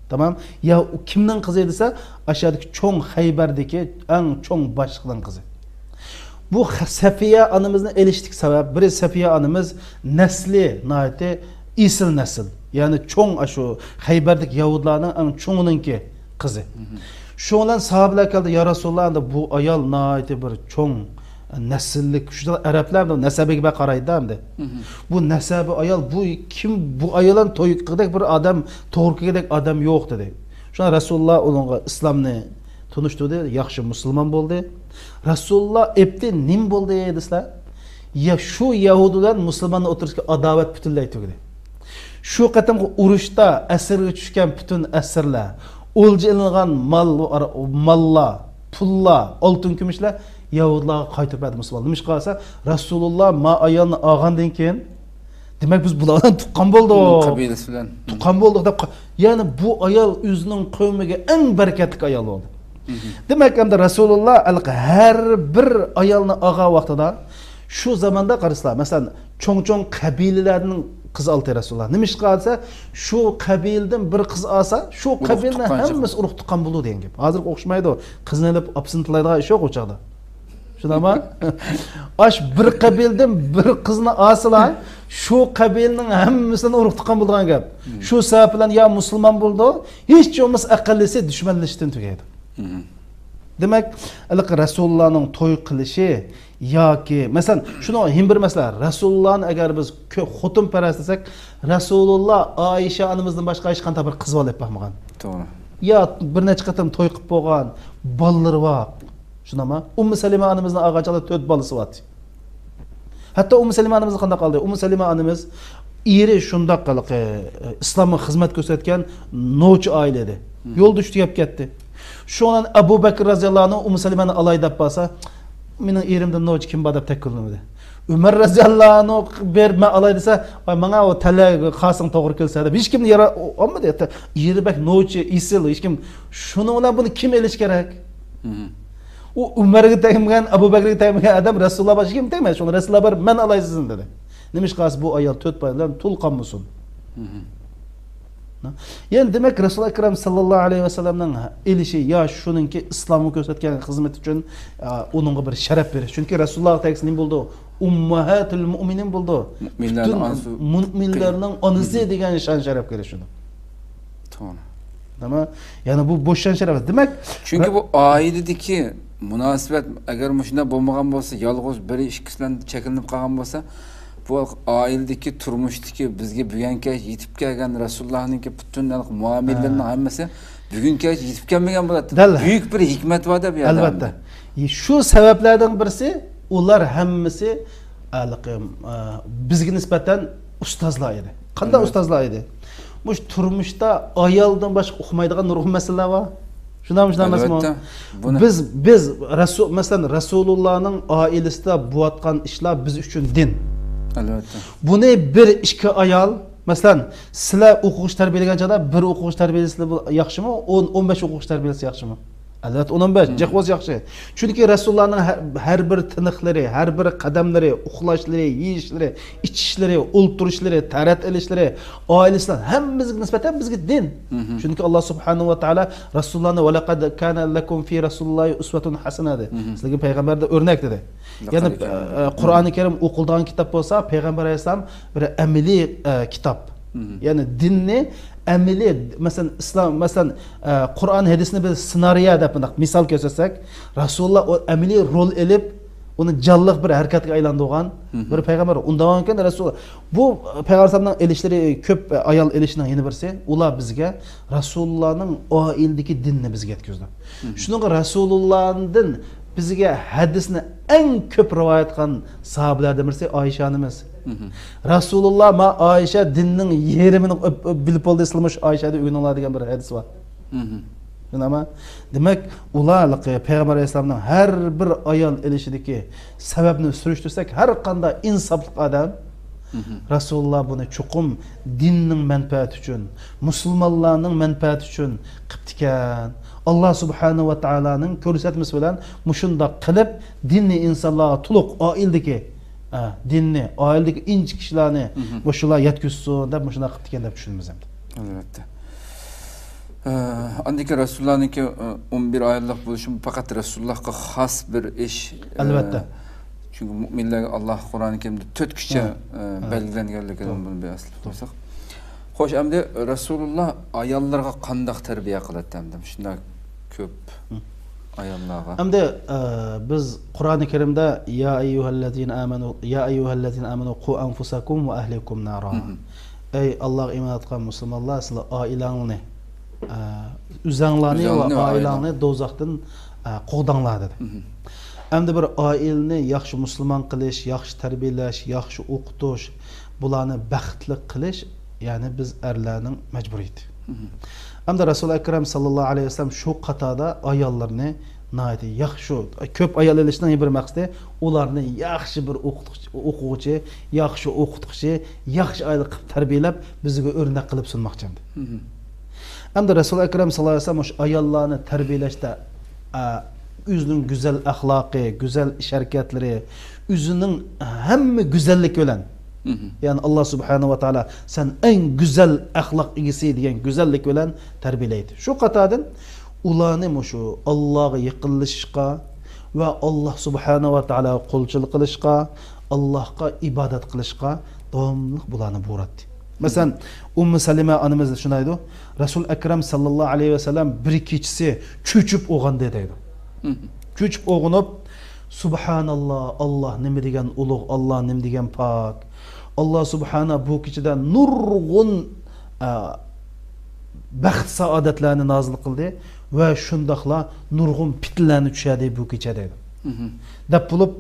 تامام. يا ئۇ كىمنىڭ قىزى دېسە، ئاشۇدىكى چوڭ خەيبەردىكى ئەڭ چوڭ باشلىقنىڭ قىزى. بۇ خ-، سەفىيە ئانىمىزنى ئېلىشتىكى سەۋەب، بىرى سەفىيە ئانىمىز نەسلى ناھايىتى ئېسىل نەسىل. يەنى چوڭ ئاشۇ خەيبەردىكى يەھۇدلارنىڭ ئەڭ چوڭىنىڭكى قىزى. شۇنىڭ بىلەن ساھابىلەر كەلدى، يا رەسۇلاللا، ئەمدى بۇ ئايال ناھايىتى بىر چوڭ نەسىللىك، شۇ ئەرەبلەر نەسەبىگە بەك قارايدۇ ئەمدى. بۇ نەسەبى ئايال، بۇ كىم، بۇ ئايال بىلەن توي قىلغۇدەك بىر ئادەم، توغرا كېلگۈدەك ئادەم يوق دېدى. شۇڭا رەسۇلاللا ئۇنىڭغا ئىسلامنى تونۇشتۇردى، ياخشى مۇسۇلمان بولدى. رەسۇلۇللا ئېيتتى، نېمە بولدى دېسىلە، يا شۇ يەھۇدىي بىلەن مۇسۇلماننىڭ ئوتتۇرىسىدىكى ئاداۋەت پۈتۈنلەي تۈگىدى. شۇ قېتىمقى ئۇرۇشتا ئەسىرگە چۈشكەن پۈتۈن ئەسىرلەر، ئولجا ئېلىنغان مال، ماللار، پۇللار، ئالتۇن كۈمۈشلەر يەھۇدىيلارغا قايتۇرۇپ بەردى مۇسۇلمان. نېمىشقا دېسە، رەسۇلۇللا ما ئايالنى ئالغاندىن كېيىن، دېمەك، بىز بۇلار بىلەن تۇغقان بولدۇق. قەبىلىسى بىلەن. تۇغقان بولدۇق دەپ قا-، يەنى بۇ ئايال ئۆزىنىڭ قەۋمىگە ئەڭ بەرىكەتلىك ئايال بولدى. دېمەك، ئەمدى رەسۇلۇللا ھېلىقى ھەر بىر ئايالنى ئالغان ۋاقتىدا، شۇ زاماندا قارىسىلا، مەسىلەن، چوڭ-چوڭ قەبىلىلەرنىڭ قىز ئالدى رەسۇلۇللا. نېمىشقا دېسە، شۇ قەبىلىدىن بىر قىز ئالسا، شۇ قەبىلىنىڭ ھەممىسى ئۇرۇق تۇغقان بولىدۇ دېگەن گەپ. ھازىرقى ئوخشىمايدۇ. قىزنى ئېلىپ ئاپىسىنى تىللايدىغان ئىش يوق ئۇ چاغدا. شۇنداقمۇ؟ ئاش بىر قەبىلىدىن بىر قىزنى ئالسىلا، شۇ قەبىلىنىڭ ھەممىسىدىن ئۇرۇق تۇغقان بولىدىغان گەپ. شۇ سەۋەب بىلەن يا مۇسۇلمان بولىدۇ، ھېچ بولمىسا ئەقەللىسى دۈشمەنلىشىشتىن تۈگەيدۇ. دېمەك، ھېلىقى رەسۇلۇللانىڭ توي قىلىشى ياكى، مەسىلەن، شۇنىڭ يەنە بىر مەسىلە، رەسۇلۇللانى ئەگەر بىز كۆ-، خوتۇنپەرەس دېسەك، رەسۇلۇللا ئائىشە ئانىمىزدىن باشقا ھېچقانداق بىر قىز بالا ئېلىپ باقمىغان. توغرا. يا بىر نەچچە قېتىم توي قىلىپ بولغان، بالىلىرى بار. شۇنداقمۇ؟ ئۇممۇ سەلىمە ئانىمىزنى ئالغان چاغدا تۆت بالىسى بار. ھەتتا ئۇممۇ سەلىمە ئانىمىزنى قانداق ئالدى؟ ئۇممۇ سەلىمە ئانىمىز ئېرى شۇنداق ھېلىقى، ئىسلامغا خىزمەت كۆرسەتكەن نوچى ئائىلە ئىدى. يولدا تۈگەپ كەتتى. شۇڭا ئەبۇ بەكرى رەزىياللاھۇ ئەنھۇ ئۇممۇ سەلىمەنى ئالاي دەپ بارسا، مېنىڭ ئېرىمدىن نوچى كىم بار دەپ تەككۈللىمىدى. ئۆمەر رەزىياللاھۇ ئەنھۇ بېرىپ مەن ئالاي دېسە، ۋاي ماڭا ئۇ تەللە خاسىڭ توغرا كەلسە دەپ ھېچكىمنى يارا-، ئالمىدى. ھەتتا ئېرى بەك نوچى، ئېسىل، ھېچكىم. شۇنىڭ بىلەن بۇنى كىم ئېلىش كېرەك؟ ئۇ ئۆمەرگە تەگمىگەن، ئەبۇ بەكرىگە تەگمىگەن ئادەم رەسۇلۇللا باشقا كىم تەگمەس؟ شۇڭا رەسۇلۇللا بېرىپ مەن ئالاي سىزنى دېدى. نېمىشقا دېسە بۇ ئايال تۆت بالا بىلەن تۇل قالمىسۇن. يەنى دېمەك، رەسۇلى ئەكرەم ساللاللاھۇ ئەلەيھى ۋەسەللەمنىڭ ئېلىشى يا شۇنىڭكى ئىسلامغا كۆرسەتكەن خىزمىتى ئۈچۈن، ئە، ئۇنىڭغا بىر شەرەپ بېرىش. چۈنكى رەسۇلۇللاغا تەگسە نېمە بولىدۇ؟ ئۇمماھاتۇل مۇئمىنىن بولىدۇ. مۇئمىنلارنىڭ پۈتۈن ئانىسى. مۇئمىنلارنىڭ ئانىسى دېگەن شان شەرەپكە ئېرىشىدۇ. توغرا. ئەمما يەنى بۇ بوش شان شەرەپ ئەمەس. دېمەك، چۈنكى بۇ ئائىلىدىكى مۇناسىۋەت ئەگەر مۇشۇنداق بولمىغان بولسا، يالغۇز بىرى ئىككىسى بىلەن چەكلىنىپ قالغان بولسا، بۇ ئائىلىدىكى، تۇرمۇشتىكى بىزگە بۈگۈنگىچە يېتىپ كەلگەن رەسۇلۇللانىڭكى پۈتۈن مۇئامىلىلىرىنىڭ ھەممىسى بۈگۈنگىچە يېتىپ كەلمىگەن بولاتتى. دەل. بۈيۈك بىر ھېكمەت بار دەپ. ئەلۋەتتە. شۇ سەۋەبلەردىن بىرسى، ئۇلار ھەممىسى ھېلىقى، ئە، بىزگە نىسبەتەن ئۇستازلار ئىدى. قانداق ئۇستازلار ئىدى؟ مۇشۇ تۇرمۇشتا ئايالدىن باشقا ئۇقمايدىغان نۇرغۇن مەسىلىلەر بار. شۇنداقمۇ، شۇنداق ئەمەسمۇ؟ بىز، بىز رەسۇ-، مەسىلەن، رەسۇلۇللانىڭ ئائىلىسىدە بولۇۋاتقان ئىشلار بىز ئۈچۈن دىن. بۇنى بىر، ئىككى ئايال، مەسىلەن، سىلەر ئوقۇغۇچى تەربىيەلىگەن چاغدا بىر ئوقۇغۇچى تەربىيەلىسە ياخشىمۇ؟ ئون، ئون بەش ئوقۇغۇچى تەربىيەلىسە ياخشىمۇ؟ ئەلۋەتتە، ئون، ئون بەش، جىق بولسا ياخشى. چۈنكى رەسۇلۇللانىڭ ھە-، ھەر بىر تىنىقلىرى، ھەر بىر قەدەملىرى، ئۇخلاشلىرى، يېيىشلىرى، ئىچىشلىرى، ئولتۇرۇشلىرى، تەرەت ئېلىشلىرى، ئائىلىسى بىلەن ھەممىمىزگە نىسبەتەن بىزگە دىن. چۈنكى ئاللا سۇبھانەھۇ ۋە تائالا رەسۇلۇللانى، ۋەلەقەد كانە لەكۇم فى رەسۇلىللاھى ئۇسۋەتۇن ھەسەنە دېدى. سىلەرگە پەيغەمبەردە ئۆرنەك دېدى. يەنى، ئە، قۇرئانى كەرىم ئوقۇلىدىغان كىتاب بولسا، پەيغەمبەر ئەلەيھىسسالام بىر ئەمەلىي، ئە، كىتاب. يەنى دىننى ئەمەلىي، مەسىلەن، ئىسلام، مەسىلەن، ئە، قۇرئان ھەدىسنى بىز سېنارىيە دەپ مۇنداق مىسال كۆرسەتسەك، رەسۇلۇللا ئۇ ئەمەلىي رول ئېلىپ، ئۇنى جانلىق بىر ھەرىكەتكە ئايلاندۇرغان بىر پەيغەمبەر. ئۇنداق ئىكەن رەسۇل، بۇ پەيغەمبەر ئەلەيھىسسالامنىڭ ئېلىشلىرى كۆپ، ئايال ئېلىشنىڭ يەنە بىرسى، ئۇلار بىزگە رەسۇلۇللانىڭ ئائىلىدىكى دىننى بىزگە يەتكۈزدى. شۇنىڭغا رەسۇلۇللادىن بىزگە ھەدىسنى ئەڭ كۆپ رىۋايەت قىلغان ساھابىلەردىن بىرسى ئائىشە ئانىمىز. رەسۇلۇللا، ما ئائىشە دىننىڭ يېرىمىنى ئۆپ-، ئۆپ بىلىپ بولدى، سىلەرمۇ شۇ ئائىشەدىن ئۆگىنىڭلار دېگەن بىر ھەدىس بار. شۇنداقمۇ؟ دېمەك، ئۇلار پەيغەمبەر ئەلەيھىسسالامنىڭ ھەر بىر ئايال ئېلىشىدىكى سەۋەبنى سۈرۈشتۈرسەك، ھەر قانداق ئىنساپلىق ئادەم، رەسۇلۇللا بۇنى چوقۇم دىننىڭ مەنپەئەتى ئۈچۈن، مۇسۇلمانلارنىڭ مەنپەئەتى ئۈچۈن قىپتىكەن. ئاللا سۇبھانەھۇ ۋە تائالانىڭ كۆرسەتمىسى بىلەن مۇشۇنداق قىلىپ، دىننى ئىنسانلارغا تولۇق ئائىلىدىكى، ئە، دىننى، ئائىلىدىكى ئىنچىكە ئىشلارنى مۇشۇلار يەتكۈزسۇن دەپ مۇشۇنداق قىپتىكەن دەپ چۈشىنىمىز ئەمدى. ئەلۋەتتە. ئە، ئاندىن كېيىن رەسۇلۇللانىڭكى، ئە، ئون بىر ئاياللىق بولۇشىمۇ پەقەت رەسۇلۇللاغا خاس بىر ئىش. ئەلۋەتتە. ئە، چۈنكى مۇئمىنلەرگە ئاللا قۇرئانى كەرىمدە تۆت كىشى، ئە، بەلگىلەنگەنلىكىنى بۇنى بىر ئەسلىگە قويساق. خوش، ئەمدى رەسۇلۇللا ئاياللىرىغا قانداق تەربىيە قىلاتتى ئەمدى؟ شۇنداق كۆپ ئاياللارغا. ئەمدى، ئە، بىز قۇرئانى كەرىمدە يا ئەييۇھەللەزىنە ئامەنۇ، يا ئەييۇھەللەزىنە ئامەنۇ قۇ ئەنفۇسەكۇم ۋە ئەھلىكۇم نارا. ئەي ئاللاغا ئىمان ئېيتقان مۇسۇلمانلار، سىلەر ئائىلەڭلارنى، ئە، ئۆزەڭلارنى ۋە ئائىلەڭنى دوزاختىن، ئە، قوغداڭلار دېدى. ئەمدى بىر ئائىلىنى ياخشى مۇسۇلمان قىلىش، ياخشى تەربىيەلەش، ياخشى ئوقۇتۇش، بۇلارنى بەختلىك قىلىش، يەنى بىز ئەرلەرنىڭ مەجبۇرىيىتى. ئەمدى رەسۇل ئەكرەم ساللاللاھۇ ئەلەيھى ۋەسەللەم شۇ قاتاردا ئاياللىرىنى ناھايىتى ياخشى، كۆپ ئايال ئېلىشنىڭ بىر مەقسىتى، ئۇلارنى ياخشى بىر ئوقۇتقۇچى، ئوقۇغۇچى، ياخشى ئوقۇتقۇچى، ياخشى ئائىلە قىلىپ تەربىيەلەپ، بىزگە ئۆرنەك قىلىپ سۇنماقچى ئەمدى. ئەمدى رەسۇل ئەكرەم ساللاللاھۇ ئەلەيھى ۋەسەللەم مۇشۇ ئاياللارنى تەربىيەلەشتە، ئە، ئۆزىنىڭ گۈزەل ئەخلاقى، گۈزەل ئىش ھەرىكەتلىرى، ئۆزىنىڭ ھەممە گۈزەللىكى بىلەن، يەنى ئاللا سۇبھانەھۇ ۋە تائالا سەن ئەڭ گۈزەل ئەخلاق ئىگىسى دېگەن گۈزەللىك بىلەن تەربىيەلەيدۇ. شۇ قاتاردىن ئۇلارنى مۇشۇ ئاللاغا يېقىنلىشىشقا ۋە ئاللا سۇبھانەھۇ ۋە تائالاغا قۇلچىلىق قىلىشقا، ئاللاغا ئىبادەت قىلىشقا داۋاملىق بۇلارنى بۇيرۇتتى. مەسىلەن، ئۇممۇ سەلىمە ئانىمىز شۇنداق دەيدۇ، رەسۇل ئەكرەم ساللاللاھۇ ئەلەيھى ۋەسەللەم بىر كېچىسى چۆچۈپ ئويغاندى دەيدۇ. چۆچۈپ ئويغىنىپ، سۇبھاناللا، ئاللا نېمە دېگەن ئۇلۇغ، ئاللا نېمە دېگەن پاك. ئاللا سۇبھانە بۇ كېچىدە نۇرغۇن، ئە، بەخت سائادەتلەرنى نازىل قىلدى ۋە شۇنداقلا نۇرغۇن پىتنىلەرنى چۈشەردى بۇ كېچە دەيدۇ. دەپ بولۇپ،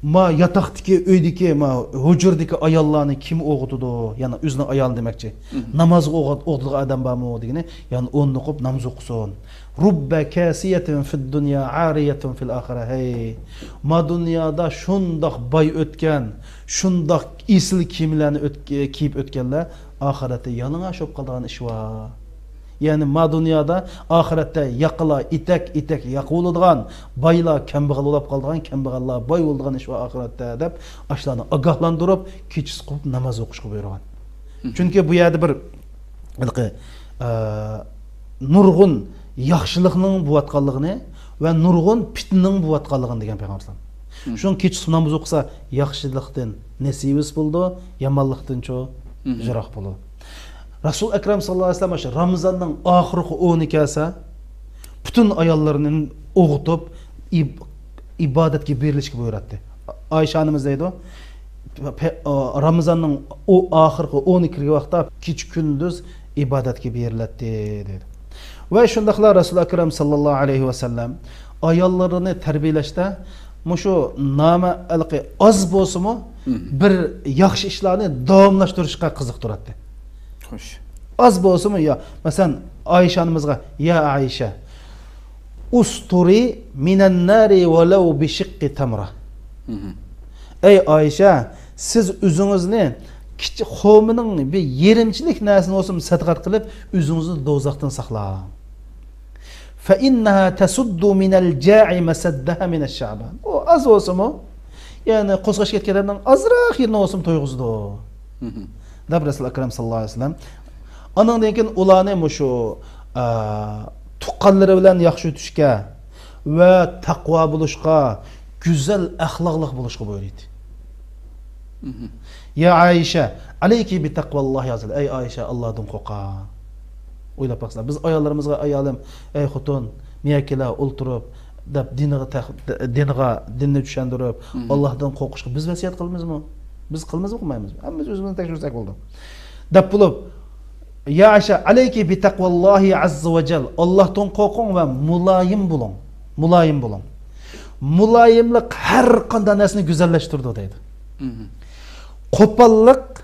ما ياتاقتىكى، ئۆيدىكى، ما ھۇجرىدىكى ئاياللارنى كىم ئويغىتىدۇ؟ يەنى ئۆزىنىڭ ئايالى دېمەكچى. نامازغا ئويغىت-، ئويغىتىدىغان ئادەم بارمۇ دېگىنى، يەنى ئورنىنى قويۇپ ناماز ئوقۇسۇن. رۇببە كاسىيەتىن فىد دۇنيا ئارىيەتۇن فىل ئاخىرە. ھەي، ما دۇنيادا شۇنداق باي ئۆتكەن، شۇنداق ئېسىل كىيىملەرنى ئۆت-، كىيىپ ئۆتكەنلەر ئاخىرەتتە يالىڭاچ بولۇپ قالىدىغان ئىش بار. يەنى ما دۇنيادا، ئاخىرەتتە ياقىلار ئېتەك-ئېتەك ياقا بولىدىغان، بايلار كەمبەغەل بولۇپ قالىدىغان، كەمبەغەللەر باي بولىدىغان ئىش بار ئاخىرەتتە دەپ، ئاشۇلارنى ئاگاھلاندۇرۇپ، كېچىسى قوپۇپ ناماز ئوقۇشقا بۇيرۇغان. چۈنكى بۇ يەردە بىر ھېلىقى، ئە، نۇرغۇن ياخشىلىقنىڭ بولۇۋاتقانلىقىنى ۋە نۇرغۇن پىتنىنىڭ بولۇۋاتقانلىقىنى دېگەن پەيغەمبەر ئەلەيھىسسالام. شۇنىڭ كېچىسى ناماز ئوقۇسا، ياخشىلىقتىن نېسىۋىسى بولىدۇ، يامانلىقتىنچۇ يىراق بولىدۇ. رەسۇل ئەكرەم ساللاللاھۇ ئەلەيھى ۋەسەللەم مۇشۇ رامىزاننىڭ ئاخىرقى ئونى كەلسە، پۈتۈن ئاياللىرىنى ئويغىتىپ، ئىب-، ئىبادەتكە بېرىلىشكە بۇيرۇتتى. ئايشە ئانىمىز دەيدۇ، پە-، ئا، رامىزاننىڭ ئۇ ئاخىرقى ئونى كىرگەن ۋاقىتتا كېچە كۈندۈز ئىبادەتكە بېرىلەتتى دەيدۇ. ۋە شۇنداقلا رەسۇل ئەكرەم ساللاللاھۇ ئەلەيھى ۋەسەللەم ئاياللىرىنى تەربىيەلەشتە مۇشۇ نامە ھېلىقى ئاز بولسىمۇ، بىر ياخشى ئىشلارنى داۋاملاشتۇرۇشقا قىزىقتۇراتتى. خوش. ئاز بولسىمۇ، يا، مەسىلەن، ئائىشە ئانىمىزغا، يا ئائىشە، ئۇستۇرى مىنەن نارى ۋەلەۋ بىشىققى تەمرە. ئەي ئائىشە، سىز ئۆزىڭىزنى كىچىك خورمىنىڭ بىر يېرىمچىلىك نەرسىنى بولسىمۇ سەدىقە قىلىپ، ئۆزىڭىزنى دوزاختىن ساقلاڭ. فَإِنَّهَا تَسُدُّ مِنَ الْجَائِعِ مَسَدَّهَا مِنَ الشَّعْبَانِ. ئۇ ئاز بولسىمۇ، يەنى قورساق ئېچىپ كەتكەن ئادەمنىڭ ئازراق يېرىنى بولسىمۇ تويغۇزىدۇ. دەپ رەسۇل ئەكرەم ساللاللاھۇ ئەلەيھى ۋەسەللەم. ئانىڭدىن كېيىن ئۇلارنى مۇشۇ، ئە، تۇغقانلىرى بىلەن ياخشى ئۆتۈشكە ۋە تەقۋا بولۇشقا، گۈزەل ئەخلاقلىق بولۇشقا بۇيرۇيدۇ. يا ئائىشە، ئەلەيكى بىتەقۋاللاھى ئەززە ۋەجەل. ئەي ئائىشە، ئاللادىن قورقۇڭ. ئويلاپ باقسىلەر، بىز ئاياللىرىمىزغا، ئايالىم، ئەي خوتۇن، مېڭە كېلە، ئولتۇرۇپ، دەپ دىنغا تەخ-، دىنغا، دىننى چۈشەندۈرۈپ، ئاللاھدىن قورقۇشقا بىز ۋەسىيەت قىلىمىزمۇ؟ بىز قىلىمىزمۇ، قىلمايمىزمۇ؟ ھەممىمىز ئۆزىمىزنى تەكشۈرسەك بولىدۇ. دەپ بولۇپ، يا ئائىشە، ئەلەيكى بىتەقۋاللاھى ئەززە ۋەجەل. ئاللاھتىن قورقۇڭ ۋە مۇلايىم بولۇڭ. مۇلايىم بولۇڭ. مۇلايىملىق ھەر قانداق نەرسىنى گۈزەللەشتۈرىدۇ دەيدۇ. قوپاللىق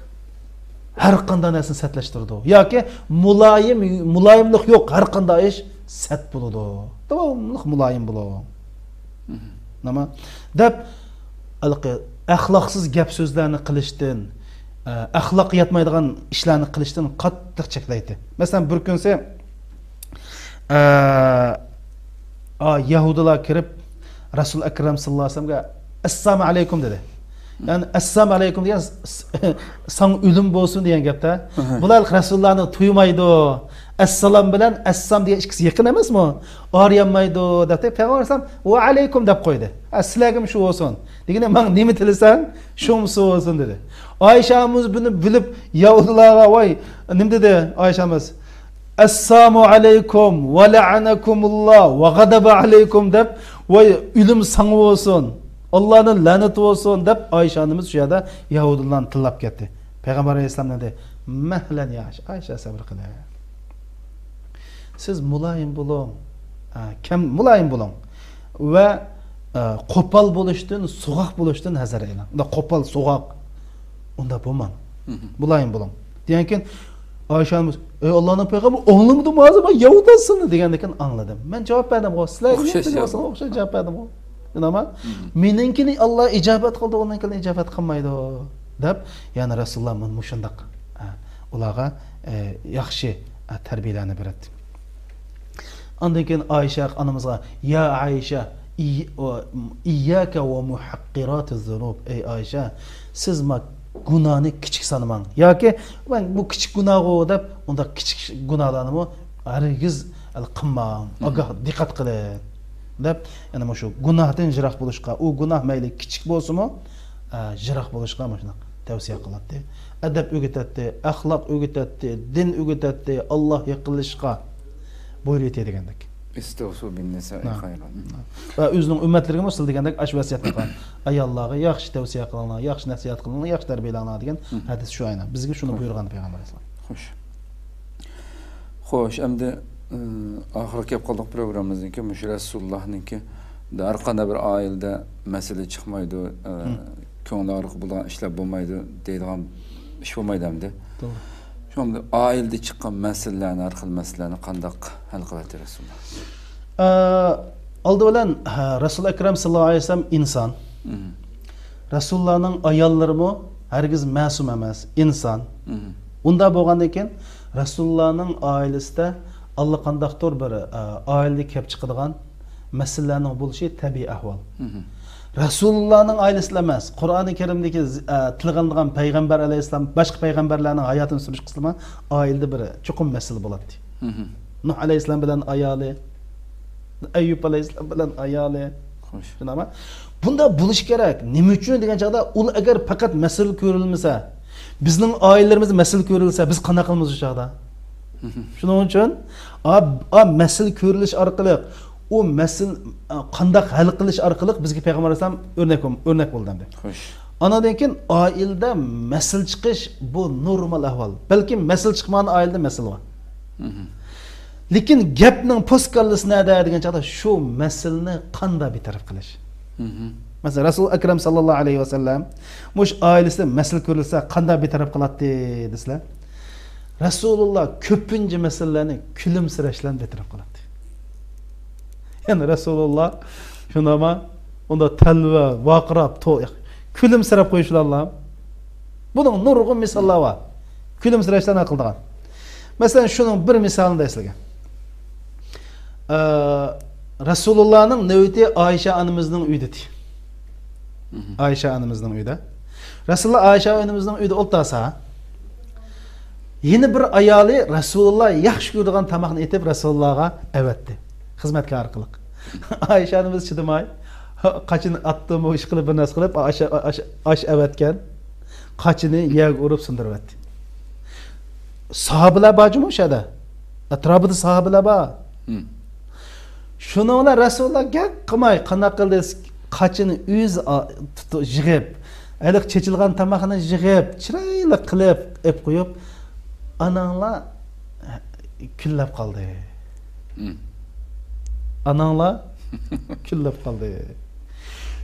ھەر قانداق نەرسىنى سەتلەشتۈرىدۇ. ياكى مۇلايىم، مۇلايىملىق يوق ھەر قانداق ئىش سەت بولىدۇ. داۋاملىق مۇلايىم بولۇڭ. نېمە؟ دەپ، ھېلىقى ئەخلاقسىز گەپ سۆزلەرنى قىلىشتىن، ئە، ئەخلاققا ياتمايدىغان ئىشلارنى قىلىشتىن قاتتىق چەكلەيتتى. مەسىلەن، بىر كۈنسى، ئە، ئا، يەھۇدىيلار كىرىپ، رەسۇل ئەكرەم ساللاللاھۇ ئەلەيھى ۋەسەللەمگە، ئەسسالامۇ ئەلەيكۇم دېدى. يەنى، ئەسسالامۇ ئەلەيكۇم دېگەن، س-، ساڭا ئۆلۈم بولسۇن دېگەن گەپتە. بۇلار رەسۇلۇللانى تۇيمايدۇ. ئەسسالام بىلەن ئەسسام دېگەن ئىككىسى يېقىن ئەمەسمۇ؟ ئارىيالمايدۇ دەپتۇ. پەيغەمبەر ئەلەيھىسسالام، ۋە ئەلەيكۇم دەپ قويدى. ھە، سىلەرگىمۇ شۇ بولسۇن. دېگىنى، ماڭا نېمە تىلىسەڭ، شۇمۇ بولسۇن دېدى. ئائىشە ئانىمىز بۇنى بىلىپ، يەھۇدىيلارغا، ۋاي، نېمە دېدى ئائىشە ئانىمىز؟ ئەسسالامۇ ئەلەيكۇم ۋە لەئەنەكۇمۇللا ۋە غەدەبە ئەلەيكۇم دەپ، ۋاي، ئۆلۈم ساڭا بولسۇن، ئاللانىڭ لەنىتى بولسۇن دەپ، ئائىشە ئانىمىز شۇ يەردە يەھۇدىيلارنى تىللاپ كەتتى. پەيغەمبەر ئەلەيھىسسالام دېدى، مەھلەن يا ئائىشە، ئائىشە، سەبرى قىلىڭ. سىز مۇلايىم بولۇڭ. ئە، كەم، مۇلايىم بولۇڭ. ۋە، ئە، قوپال بولۇشتىن، سوغۇق بولۇشتىن ھەزەر ئېلىڭ. ئۇنداق قوپال، سوغۇق، ئۇنداق بولماڭ. مۇلايىم بولۇڭ. دېگەنكىن ئايشە ئانىمىز، ئەي ئاللانىڭ پەيغەمبىرى، ئاڭلىمىدىمۇ ھازىر مەن يەھۇدىيسىنى دېگەندىكىن ئاڭلىدىم. مەن جاۋاب بەردىمغۇ، سىلەر ئوخشاش جاۋاب. ئوخشاش جاۋاب بەردىمغۇ. بىلەمە؟ مېنىڭكىنى ئاللا ئىجابەت قىلدى، ئۇنىڭكىنى ئىجابەت قىلمايدۇ، دەپ، يەنى رەسۇلۇللا مۇ-، مۇشۇنداق، ئە، ئۇلارغا، ئە، ياخشى، ئە، تەربىيەلەرنى بېرەتتى. ئاندىن كېيىن ئائىشە ئانىمىزغا، يا ئائىشە، ئىي-، ئو-، ئىيياكە ۋە مۇھەققىراتىز زۇنۇب، ئەي ئائىشە، سىز ما گۇناھنى كىچىك سانىماڭ. ياكى، مەن بۇ كىچىك گۇناھغۇ دەپ، ئۇنداق كىچىك گۇناھلارنىمۇ ھەرگىز ھەل قىلماڭ. ئاگاھ، دىققەت قىلىڭ. دەپ، يەنە مۇشۇ گۇناھتىن يىراق بولۇشقا، ئۇ گۇناھ مەيلى كىچىك بولسىمۇ، ئە، يىراق بولۇشقا مۇشۇنداق تەۋسىيە قىلاتتى. ئەدەپ ئۆگىتەتتى، ئەخلاق ئۆگىتەتتى، دىن ئۆگىتەتتى، ئاللا يېقىنلىشىشقا بۇيرۇيتتى دېگەندەك. ئىستەۋسۇ بىن نىسائى خەيرا. ۋە ئۆزىنىڭ ئۈممەتلىرىگىمۇ سىلەر دېگەندەك ئاشۇ ۋەسىيەتنى قىلغان. ئاياللارغا ياخشى تەۋسىيە قىلىڭلار، ياخشى نەسىھەت قىلىڭلار، ياخشى تەربىيەلەڭلار دېگەن ھەدىس شۇ ئاينى. بىزگە شۇنى بۇيرۇغان پەيغەمبەر ئەلەيھىسسالام. خوش. خوش، ئەمدى، ئى، ئاخىرغا كەپ قالدۇق پروگراممىمىزنىڭكى. مۇشۇ رەسۇلۇللانىڭكى ھەر قانداق بىر ئائىلىدە مەسىلە چىقمايدۇ، ئى، كۆڭلى ئاغرىق بولىدىغان ئىشلار بولمايدۇ دەيدىغان ئىش بولمايدۇ ئەمدى. توغرا. شۇڭا ئائىلىدە چىققان مەسىلىلەرنى، ھەر خىل مەسىلىلەرنى قانداق ھەل قىلاتتى رەسۇلۇللا؟ ئە، ئالدى بىلەن، ھە، رەسۇل ئەكرەم ساللاللاھۇ ئەلەيھى ۋەسەللەم ئىنسان. رەسۇلۇللانىڭ ئاياللىرىمۇ ھەرگىز مەسۇم ئەمەس، ئىنسان. ئۇنداق بولغاندىن كېيىن رەسۇلۇللانىڭ ئائىلىسىدە ئاللىقانداقتۇر بىر، ئە، ئائىلىدە كەپ چىقىدىغان مەسىلىلەرنىڭ بولۇشى تەبىئىي ئەھۋال. رەسۇلۇللانىڭ ئائىلىسىلا ئەمەس، قۇرئانى كەرىمدىكى، ئە، تىلغا ئېلىنغان پەيغەمبەر ئەلەيھىسسالام، باشقا پەيغەمبەرلەرنىڭ ھاياتىنى سۈرۈشتە قىلسىمۇ، ئائىلىدە بىر چوقۇم مەسىلە بولاتتى. نۇھ ئەلەيھىسسالام بىلەن ئايالى، ئەييۇب ئەلەيھىسسالام بىلەن ئايالى. خوش. شۇنداقمۇ؟ بۇنداق بولۇشى كېرەك. نېمە ئۈچۈن دېگەن چاغدا، ئۇ ئەگەر پەقەت مەسىلە كۆرۈلمىسە، بىزنىڭ ئائىلىلىرىمىزدە مەسىلە كۆرۈلسە، بىز قانداق قىلىمىز ئۇ چاغدا؟ شۇنىڭ ئۈچۈن، ئا، ئا، مەسىلە كۆرۈلۈش ئارقىلىق، ئۇ مەسىلە، ئا، قانداق ھەل قىلىش ئارقىلىق بىزگە پەيغەمبەر ئەلەيھىسسالام ئۆرنەك، ئۆرنەك بولدى ئەمدى. خوش. ئانىڭدىن كېيىن ئائىلىدە مەسىلە چىقىش، بۇ نورمال ئەھۋال. بەلكىم مەسىلە چىقمىغان ئائىلىدە مەسىلە بار. لېكىن گەپنىڭ پوسكاللىسى نەدە دېگەن چاغدا شۇ مەسىلىنى قانداق بىتەرەپ قىلىش. مەسىلەن، رەسۇل ئەكرەم ساللاللاھۇ ئەلەيھى ۋەسەللەم مۇشۇ ئائىلىسىدە مەسىلە كۆرۈلسە قانداق بىتەرەپ قىلاتتى دېسىلە، رەسۇلۇللا كۆپىنچە مەسىلىلەرنى كۈلۈمسىرەش بىلەن بىتەرەپ قىلاتتى. يەنى رەسۇلۇللا شۇنداقما ئۇنداق تەلۋە، ۋارقىراپ، تو-، كۈلۈمسىرەپ قويۇش بىلەنلا. بۇنىڭ نۇرغۇن مىساللار بار. كۈلۈمسىرەشلەرنى قىلىدىغان. مەسىلەن، شۇنىڭ بىر مىسالىنى دەي سىلەرگە. ئە، رەسۇلۇللانىڭ نۆۋىتى ئائىشە ئانىمىزنىڭ ئۆيىدىتى. ئائىشە ئانىمىزنىڭ ئۆيىدە. رەسۇلۇللا ئائىشە ئانىمىزنىڭ ئۆيىدە ئولتۇرسا، يەنە بىر ئايالى رەسۇلۇللا ياخشى كۆرىدىغان تاماقنى ئېتىپ، رەسۇلۇللاغا ئەۋەتتى. خىزمەتكار ئارقىلىق. ئائىشە ئانىمىز چىدىماي، قاچىنى ئاتتىمۇ، ئىشقىلىپ بىر نەرسە قىلىپ، ئاش، ئاش، ئاش ئەۋەتكەن قاچىنى يەرگە ئۇرۇپ سۇندۇرۇۋەتتى. ساھابىلەر بار جۇمۇ شۇ يەردە. ئەتراپىدا ساھابىلەر بار. شۇنىڭ بىلەن رەسۇلۇللا گەپ قىلماي، قانداق قىلدى؟ قاچىنى ئۆزى ئا-، تۇتۇ-، يىغىپ، ھېلىقى چېچىلغان تاماقنى يىغىپ، چىرايلىق قىلىپ ئېلىپ قويۇپ، ئاناڭلار كۈنلەپ قالدى. ئاناڭلار كۈنلەپ قالدى.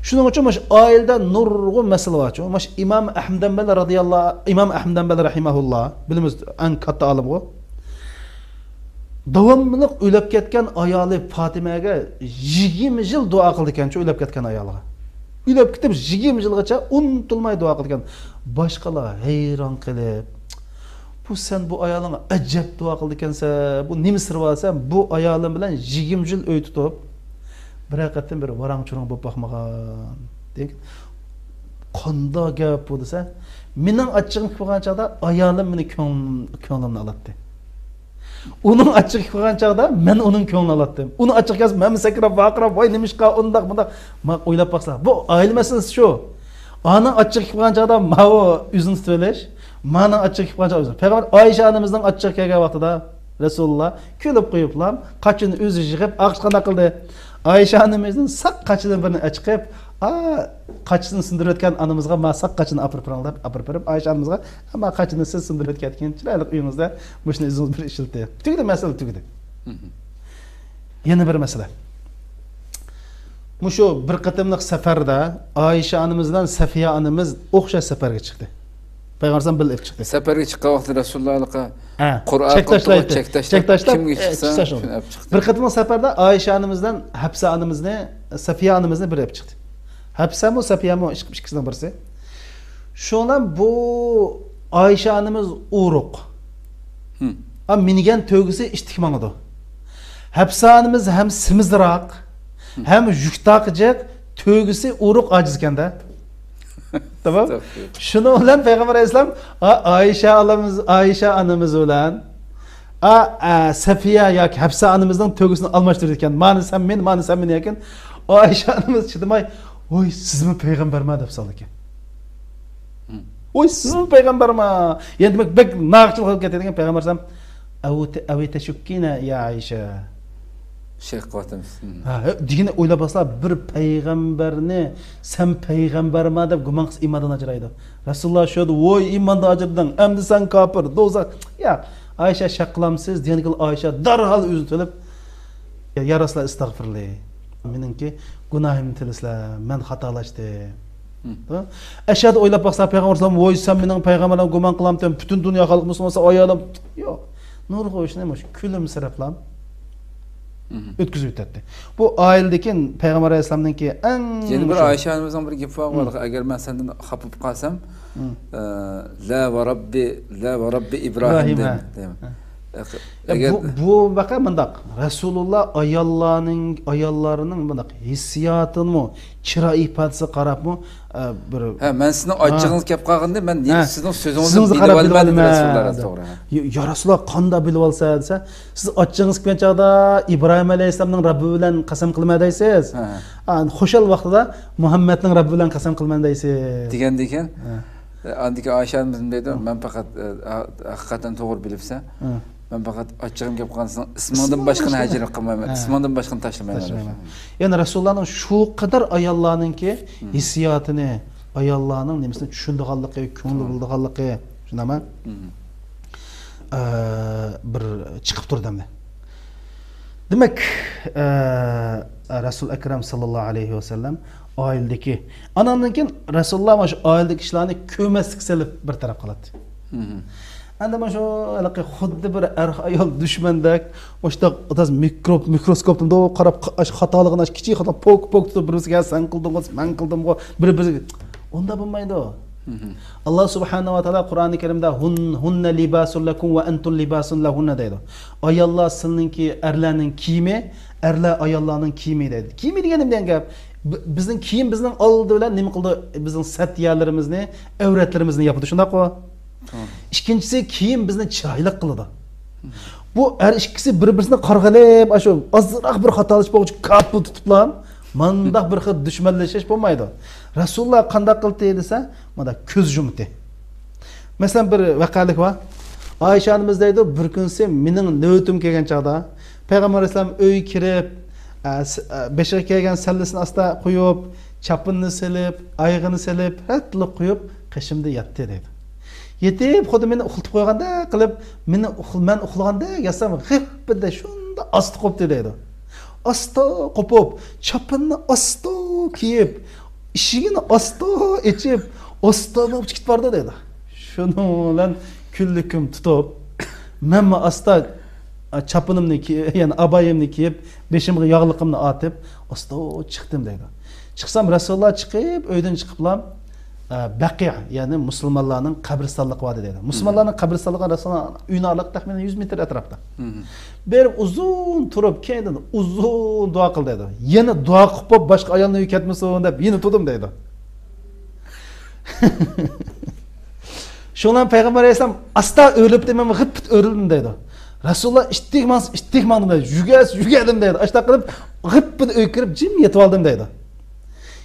شۇنىڭ ئۈچۈن مۇشۇ ئائىلىدە نۇرغۇن مەسىلە بارچۇ. مۇشۇ ئىمام ئەھمەد ھەمبەل رەزىياللا-، ئىمام ئەھمەد ھەمبەل رەھىمەھۇللا، بىلىمىز، ئەڭ كاتتا ئالىمغۇ. داۋاملىق ئۆلۈپ كەتكەن ئايالى پاتىمەگە يىگىرمە يىل دۇئا قىلىدىكەنچۇ، ئۆلۈپ كەتكەن ئايالىغا. ئۆلۈپ كېتىپ يىگىرمە يىلغىچە ئۇنتۇلماي دۇئا قىلىدىكەن. باشقىلار ھەيران قېلىپ، بۇ سەن بۇ ئايالىڭغا ئەجەب دۇئا قىلىدىكەنسەن، بۇ نېمە سىرى بار دېسە، بۇ ئايالىم بىلەن يىگىرمە يىل ئۆي تۇتۇپ، بىرەر قېتىم بىر ۋاراڭ-چۇرۇڭ بولۇپ باقمىغان. دېگەن، قانداق گەپ بۇ دېسە، مېنىڭ ئاچچىقىم كېلىپ قالغان چاغدا ئايالىم مېنى كۆڭلۈم-، كۆڭلۈمنى ئالاتتى. ئۇنىڭ ئاچچىقى كەلگەن چاغدا مەن ئۇنىڭ كۆڭلىنى ئالاتتىم. ئۇنىڭ ئاچچىقى كەلسە مەنمۇ سەكرەپ ۋارقىراپ، ۋاي نېمىشقا ئۇنداق مۇنداق. ما ئويلاپ باقسا، بۇ ئائىلە مەسىلىسى شۇ. ئانىڭ ئاچچىقى كەلگەن چاغدا ماۋۇ ئۆزىنى تۇتۇۋېلىش، مانىڭ ئاچچىقى كەلگەن چاغدا ئۆزىنى. پەيغەمبەر ئائىشە ئانىمىزنىڭ ئاچچىقى كەلگەن ۋاقتىدا رەسۇلۇللا كۈلۈپ قويۇپلا، قاچىنى ئۆزى يىغىپ، ئاخىرى قانداق قىلدى؟ ئائىشە ئانىمىزدىن ساق قاچىدىن بىرنى ئەچىقىپ، ئا، قاچىسىنى سىندۇرۇۋەتكەن ئانىمىزغا ما ساق قاچىنى ئاپىرىپ بېرىڭ دەپ ئاپىرىپ بېرىپ، ئائىشە ئانىمىزغا، ئەمما قاچىنى سىز سىندۇرۇۋەتكەندىن كېيىن چىرايلىق ئۆيىڭىزدە مۇشۇنى ئۆزىڭىز بىر ئىشلىتىڭ. تۈگىدى، مەسىلە تۈگىدى. يەنە بىر مەسىلە. مۇشۇ بىر قېتىملىق سەپەردە ئائىشە ئانىمىز بىلەن سەفىيە ئانىمىز ئوخشاش سەپەرگە چىقتى. پەيغەمبەر ئەلەيھىسسالام بىللە ئېلىپ چىقتى. سەپەرگە چىققان ۋاقتىدا رەسۇلۇللا ھېلىقى ھە، قۇرئا چەك توختىغۇ، تاشلايتتى. چەك تاشلاپ، چەك تاشلاپ، كىمگە ئە، چىقسا، چەك تاشلاپ. شۇنى ئېلىپ چىقتى. بىر قېتىملىق سەپەردە ئائىشە ئانىمىز بىلەن ھەپسە ئانىمىزنى، سەفىيە ئانىمىزنى بىر ئېلىپ چىقتى. ھەپسەمۇ، سەپىيەمۇ، ئىككىسىنىڭ بىرسى. شۇڭا بۇ ئائىشە ئانىمىز ئورۇق. ھىم. ئا، مىنگەن تۆگىسى ئىتتىك ماڭىدۇ. ھەپسە ئانىمىز ھەم سېمىزراق، ھىم. ھەم يۈك تاقىجىق، تۆگىسى ئورۇق ئاجىزكەن-دە. تامام. شۇنىڭ بىلەن پەيغەمبەر ئەلەيھىسسالام، ئا، ئائىشە ئانىمىز، ئائىشە ئانىمىز بىلەن، ئا، ئا، سەفىيە ياكى ھەپسە ئانىمىزنىڭ تۆگىسىنى ئالماشتۇرىدىكەن. مانى سەن مېنى، مانى سەن مېنى ئىكەن. ئائىشە ئانىمىز چىدىماي، ۋوي، سىزمۇ پەيغەمبەرما دەپ سالىدىكەن. ھىم. ۋوي، سىزمۇ پەيغەمبەرما؟ يەنى دېمەك، بەك ناغىچىلىق قىلىپ كەتىدىكەن پەيغەمبەر ئەلەيھىسسالام. ئەۋ تە-، ئەۋ تەشۇككىنە يا ئائىشە. شەك قىلىۋاتىمىز. ھىم. ھە، دېگىنى ئويلاپ باقسا، بىر پەيغەمبەرنى سەن پەيغەمبەرما دەپ گۇمان قىلسا ئىماندىن ئاجرايدۇ. رەسۇلۇللا شۇ، ۋوي، ئىماندىن ئاجرىدىڭ، ئەمدى سەن كاپىر، دوزاخ. ياق، ئائىشە شەك قىلامسىز؟ دېگەندىكىن ئائىشە دەرھال ئۆزىنى تىلىپ، يا، يا رەسۇلۇللا، ئەستەغپىرۇللا. مېنىڭكى گۇناھىمنى تىلىسىلە، مەن خاتالاشتىم. ھىم. ئەشەدە ئويلاپ باقسا، پەيغەمبەر ئەلەيھىسسالام، ۋوي، سەن مېنىڭ پەيغەمبەرلىرىمگە گۇمان قىلامتىڭ، پۈتۈن دۇنيا خەلقى مۇسۇلمان بولسا، ئايالىم، يوق. نۇرغۇن ئىشنى مۇشۇ كۈلۈمسىرەپلا ھىم. ئۆتكۈزۈپ ئۆتەتتى. بۇ ئائىلىدىكى پەيغەمبەر ئەلەيھىسسالامنىڭكى ئەڭ يەنە بىر مۇشۇ ئائىشە ئانىمىزنىڭ بىر گېپى بار، ھىم. ئەگەر مەن سەندىن خاپا بولۇپ قالسام، ھىم. ئە، لا ۋە رەببى، لا ۋە رەببى ئىبراھىم ئىبراھىم، دەيمەن، ھە. دەيمەن. ھە. ئەق-، يا، ئەگەر بۇ، بۇ ۋەقە مۇنداق. رەسۇلۇللا ئاياللارنىڭ، ئاياللارنىڭ مۇنداق ھېسسىياتىنىمۇ، چىراي ئىپادىسىگە قاراپمۇ، ئە، بىر ھە، مەن سىزنىڭ ھە. ئاچچىقىڭىز كەپ قالغىنىدى، مەن ھە. سىزنىڭ سۆزىڭىزنى سۆزىڭىزگە قاراپ بىلىۋالىمەن، بىلىۋالىمەن دېدى رەسۇلۇللا. توغرا. يا، يا رەسۇلۇللا، قانداق بىلىۋالسا دېسە، سىز ئاچچىقىڭىز كەپكەن چاغدا ئىبراھىم ئەلەيھىسسالامنىڭ رەببى بىلەن قەسەم قىلىمەن دەيسىز. ھە. ئا، خۇشال ۋاقتىدا مۇھەممەدنىڭ رەببى بىلەن قەسەم قىلىمەن دەيسىز. دېگەندىكىن، ھە. ئاندىكىن ئائىشە ئانىمىز دەيدۇ، ھە. مەن پەقەت، ئە، ھە-، ھەقىقەتەن توغرا بىلىپسەن. ھە. مەن پەقەت ئاچچىقىم كەپ قالسا، ئىسمىڭدىن باشقىنى ھەجىر قىلمايمەن، ھە. ئىسمىڭدىن باشقىنى تاشلىمايمەن. تاشلىمايمەن. يەنى رەسۇلۇللانىڭ شۇ قەدەر ئاياللارنىڭكى ھىم. ھېسسىياتىنى، ئاياللارنىڭ نېمىسىنى چۈشىنىدىغانلىقى، كۆڭلى توغرا. بىلىدىغانلىقى، شۇنداقمۇ؟ ھىم. ئە، بىر چىقىپ تۇردى ئەمدى. دېمەك، ئە، رەسۇل ئەكرەم ساللاللاھۇ ئەلەيھى ۋەسەللەم ئائىلىدىكى، ئاناندىن كېيىن رەسۇلۇللا مانا شۇ ئائىلىدىكى ئىشلارنى كۆرمەسلىككە سېلىپ بىر تەرەپ قىلاتتى. ھىم. ئەمدى مانا شۇ ھېلىقى خۇددى بىر ئەر ئايال دۈشمەندەك، مۇشۇنداق ئاداس مىكرو-، مىكروسكوپتىن دوق قاراپ، قا-، ئاش خاتالىقىنى ئاش كىچىك خاتا پوك، پوك تۇتۇپ، بىرسىگە، ھە، سەن قىلدىڭغۇ، مەن قىلدىمغۇ، بىر-، بىرسىگە. ئۇنداق بولمايدۇ. ھىم. ئاللا سۇبھانەھۇ ۋە تائالا قۇرئانى كەرىمدە، ھۇن-، ھۇننە لىباسۇن لەكۇم ۋە ئەنتۇم لىباسۇن لەھۇننە دەيدۇ. ئاياللار سىلىنىڭكى، ئەرلەرنىڭ كىيىمى، ئەرلەر ئاياللارنىڭ كىيىمى دەيدۇ. كىيىمى دېگەن نېمە دېگەن گەپ؟ بى-، بىزنىڭ كىيىم بىزنىڭ ئالدى بىلەن نېمە قىلىدۇ؟ بىزنىڭ سەت يەرلىرىمىزنى، ئەۋرەتلىرىمىزنى ياپىدۇ، شۇنداققۇ؟ توغرا. ئىككىنچىسى، كىيىم بىزنى چىرايلىق قىلىدۇ. بۇ ھەر ئىككىسى بىر-بىرسىنى قارغىلىپ، ئاشۇ ئازراق بىر خاتالىشىپ بولغۇچە كاپىل تۇتۇپلا، مانداق بىر خىل دۈشمەنلىشىش بولمايدۇ. رەسۇلۇللا قانداق قىلدى دېسە، مانا كۆز يۇمدى. مەسىلەن، بىر ۋەقەلىك بار. ئائىشە ئانىمىز دەيدۇ، بىر كۈنسى مېنىڭ نۆۋىتىم كەلگەن چاغدا، پەيغەمبەر ئەلەيھىسسالام ئۆيگە كىرىپ، ئە، س-، ئە، بېشىغا كىيگەن سەللىسىنى ئاستا قويۇپ، چاپىنىنى سېلىپ، ئايىغىنى سېلىپ، رەتلىك قويۇپ، قېشىمدا ياتتى دەيدۇ. يېتىپ، خۇددى مېنى ئۇخلىتىپ قويغاندەك قىلىپ، مېنى ئۇخ-، مەن ئۇخلىغاندەك ياتسام، غىپپىدە شۇنداق ئاستا قوپتى دەيدۇ. ئاستا قوپۇپ، چاپىنىنى ئاستا كىيىپ، ئىشىكىنى ئاستا ئېچىپ، ئاستا بولۇپ چىقىپ باردى دەيدۇ. شۇنىڭ بىلەن كۈنلۈكۈم تۇتۇپ، مەنمۇ ئاستا چاپىنىمنى كىي-، يەنى ئابايەمنى كىيىپ، بېشىمغا ياغلىقىمنى ئارتىپ، ئاستا چىقتىم دەيدۇ. چىقسام، رەسۇلۇللا چىقىپ، ئۆيدىن چىقىپلا، ئە، بەقىئ، يەنى مۇسۇلمانلارنىڭ قەبرىستانلىقى بار دەيدۇ. مۇسۇلمانلارنىڭ قەبرىستانلىقى رەسۇلۇللا ئۆيىنىڭ ئارىلىقى تەخمىنەن يۈز مېتىر ئەتراپتا. بېرىپ ئۇزۇن تۇرۇپ، كەينىدىن ئۇزۇن دۇئا قىل دەيدۇ. يەنە دۇئا قىلىپ بولۇپ، باشقا ئايالنىڭ ئۆيىگە كەتمىسۇن دەپ يەنە تۇردۇم دەيدۇ. شۇڭا پەيغەمبەر ئەلەيھىسسالام ئاستا ئۆرۈلۈپتۇ، مەن غىپپىت ئۆرۈلدۈم دەيدۇ. رەسۇلۇللا ئىتتىك ماڭسا، ئىتتىك ماڭدىم دەيدۇ. يۈگەس، يۈگەدىم دەيدۇ. ئاشۇنداق قىلىپ، غىپپىت ئۆيگە كىرىپ، جىم يېتىۋالدىم دەيدۇ.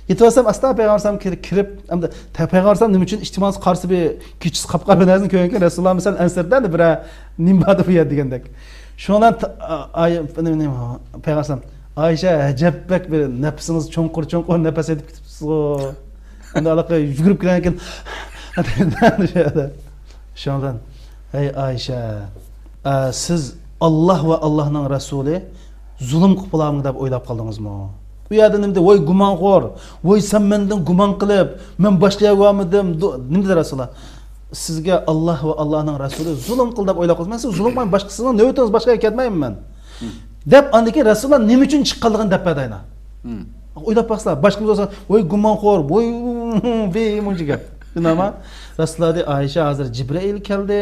يېتىۋالسام، ئاستا پەيغەمبەر ئەلەيھىسسالام كىر-، كىرىپ، ئەمدى پەيغەمبەر ئەلەيھىسسالام نېمە ئۈچۈن ئىتتىك ماڭسا قارىسا بىر كېچىسى قاپقارا بىر نەرسىنى كۆرگەنكەن، رەسۇلۇللا مەسىلەن ئەنسىرىدى، بىرەر نېمە باردۇ بۇ يەردە دېگەندەك. شۇڭا تا-، ئا-، ئاي-، نېمە، نېمە، پەيغەمبەر ئەلەيھىسسالام، ئائىشە، ئەجەب بەك بىر نەپىسىڭىز چوڭقۇر، چوڭقۇر نەپەس ئېلىپ كېتىپسىزغۇ. ئەمدى ئالاقە يۈگۈرۈپ كېلەركەن. شۇنىڭدىن، ھەي ئائىشە، ئە، سىز ئاللاھ ۋە ئاللاھنىڭ رەسۇلى زۇلۇم قىلىپ بولامدۇ دەپ ئويلاپ قالدىڭىزمۇ؟ ئۇ يەردە نېمە دېدى؟ ۋاي گۇمانخور، ۋاي سەن مەندىن گۇمان قىلىپ، مەن باشقا يەرگە بارمىدىم. دو-، نېمە دېدى رەسۇلۇللاھ؟ سىزگە ئاللاھ ۋە ئاللاھنىڭ رەسۇلى زۇلۇم قىلدى دەپ ئويلاپ قالسا، مەن سىزگە زۇلۇم قىلمايمەن، باشقا سىزنىڭ نۆۋىتىڭىز باشقا يەرگە كەتمەيمەن مەن. دەپ ئاندىن كېيىن رەسۇلۇللاھ نېمە ئۈچۈن چىققانلىقىنى دەپ بەردى ئاينا. ئويلاپ باقسىلا، باشقىمىز بولسا، ۋاي گۇمانخور، ۋاي بى مۇنچە گەپ. شۇنداقمۇ؟ رەسۇلۇللاھ دېدى، ئايشە، ھازىر جىبرىئىل كەلدى.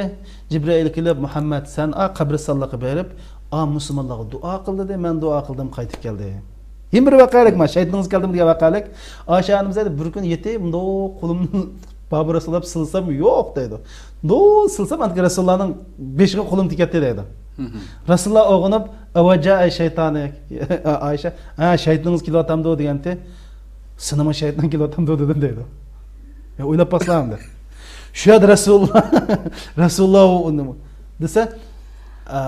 جىبرىئىل كېلىپ، مۇھەممەد، سەن ئا قەبرىستانلىققا بېرىپ، ئا مۇسۇلمانلارغا دۇئا قىل دېدى. مەن دۇئا قىلدىم، قايتىپ كەلدى. يەنە بىر ۋەقەلىك، ما شەيتىنىڭىز كەلدىمۇ دېگەن ۋەقەلىك. ئايشە ئانىمىز دېدى، بىر كۈن يېتىپ، مۇنداق قولۇمنى بابۇر رەسۇلۇللاھ سىلسام يوق دەيدۇ. مۇنداق سىلسام، ئاندىكى رەسۇلۇللاھنىڭ بېشىغا قولۇم تېگەتتى دەيدۇ. رەسۇلۇللاھ ئويغىنىپ، ئەۋەجا ئەي شەيتانى. ئايشە، ھە، شەيتىنىڭىز كېلىۋاتامدۇ دېگەنتى. سېنىڭمۇ شەيتىنىڭ كېلىۋاتامدۇ دېدىم دەيدۇ. يا، ئويلاپ باقسىلا ئەمدى. شۇ يەردە رەسۇلۇللاھ، رەسۇلۇللاھ ئۇ نېمە دېسە، ئە،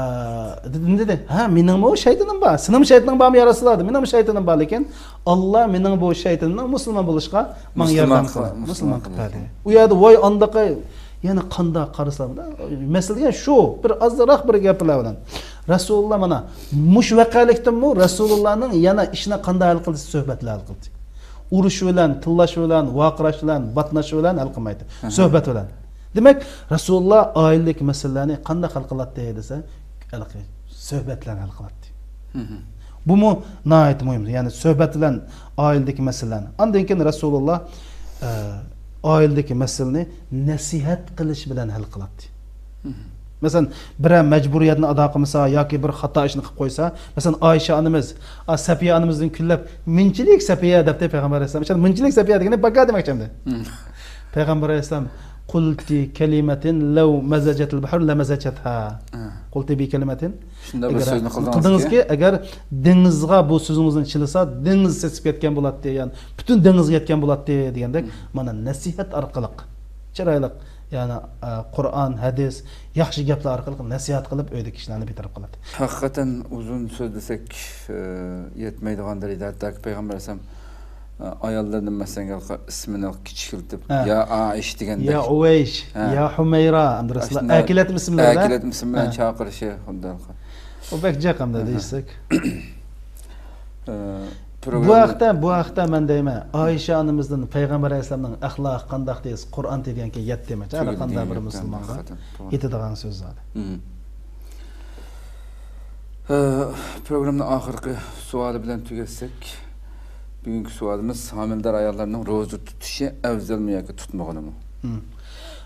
دېدى، نېمە دېدى؟ ھە، مېنىڭمۇ شەيتىنىم بار. سېنىڭمۇ شەيتىنىڭ بارمۇ يا رەسۇلۇللاھ دېدى. مېنىڭمۇ شەيتىنىم بار، لېكىن ئاللاھ مېنىڭ بۇ شەيتىنىمنىڭ مۇسۇلمان بولۇشقا ماڭا ياردەم قىلدى. مۇسۇلمان قىلىپ بەردى. ئۇ يەردە ۋاي ئانداقى، يەنە قانداق قارىسام، مەسىلە دېگەن شۇ، بىر ئازراق بىر گەپلەر بىلەن. رەسۇلۇللاھ مانا مۇشۇ ۋەقەلىكتىنمۇ رەسۇلۇللاھنىڭ يەنە ئىشنى قانداق ھەل قىلدى؟ سۆھبەت بىلەن ھەل قىلدى. ئۇرۇش بىلەن، تىللاش بىلەن، ۋارقىراش بىلەن، باتناش بىلەن ھەل قىلمايتتى. سۆھبەت بىلەن. دېمەك، رەسۇلۇللاھ ئائىلىدىكى مەسىلىلەرنى قانداق ھەل قىلاتتى دېسە، ھېلىقى سۆھبەت بىلەن ھەل قىلاتتى. بۇمۇ ناھايىتى مۇھىم. يەنى سۆھبەت بىلەن ئائىلىدىكى مەسىلىلەرنى. ئاندىن كېيىن رەسۇلۇللاھ، ئە، ئائىلىدىكى مەسىلىنى نەسىھەت قىلىش بىلەن ھەل قىلاتتى. مەسىلەن، بىرەر مەجبۇرىيەتنى ئادا قىلمىسا ياكى بىر خاتا ئىشنى قىلىپ قويسا، مەسىلەن، ئائىشە ئانىمىز، ئا، سەپىيە ئانىمىزدىن كۈنلەپ، مۇنچىلىك سەپىيە دەپتۇ پەيغەمبەر ئەلەيھىسسالام. مۇنچىلىك سەپىيە دېگىنى باكا دېمەكچى ئەمدى. پەيغەمبەر ئەلەيھىسسالام، قۇلتى كەلىمەتىن لەۋ مەزەجەتىل بەھر لەمەزەجەتھا. قۇلتى بى كەلىمەتىن. شۇنداق بىر سۆزنى قىلدىڭىزكى، ئەگەر دېڭىزغا بۇ سۆزىڭىزنى چىلىسا، دېڭىز سېسىپ كەتكەن بولاتتى، يەنى پۈتۈن دېڭىزغا يەتكەن بولاتتى دېگەندەك، مانا نەسىھەت ئارقىلىق، چىرايلىق، يەنى، ئە، قۇرئان، ھەدىس، ياخشى گەپلەر ئارقىلىق نەسىھەت قىلىپ، ئۆيدىكى كىشىلەرنى بىتەرەپ قىلاتتى. ھەقىقەتەن ئۇزۇن سۆزلىسەك، ئە، يەتمەيدىغان دەرىجىدە، ھەتتاكى پەيغەمبەر ئەلەيھىسسالام ئاياللىرىنى مەسىلەن ئىسمىنى كىچىكلىتىپ، يا ئائىشە دېگەندەك. يا ئۇۋەيش، يا ھۇمەيرا، ئەمدى رەسۇلۇللا ئەكىلەت ئىسىملەردە. ئەكىلەت ئىسمى بىلەن چاقىرىشى خۇددى. ئۇ بەك جىق ئەمدى دېيىشسەك. بۇ ھەقتە، بۇ ھەقتە مەن دەيمەن، ئائىشە ئانىمىزدىن پەيغەمبەر ئەلەيھىسسالامنىڭ ئەخلاقى قانداق دېسە، قۇرئان دېگەنكى يەتتى دېمەكچى. ھەر قانداق بىر مۇسۇلمانغا يېتىدىغان سۆز زادى. ئە، پروگراممىنىڭ ئاخىرقى سوئالى بىلەن تۈگەتسەك، بۈگۈنكى سوئالىمىز، ھامىلىدار ئاياللارنىڭ روزا تۇتۇشى ئەۋزەلمۇ ياكى تۇتمىغىنىمۇ؟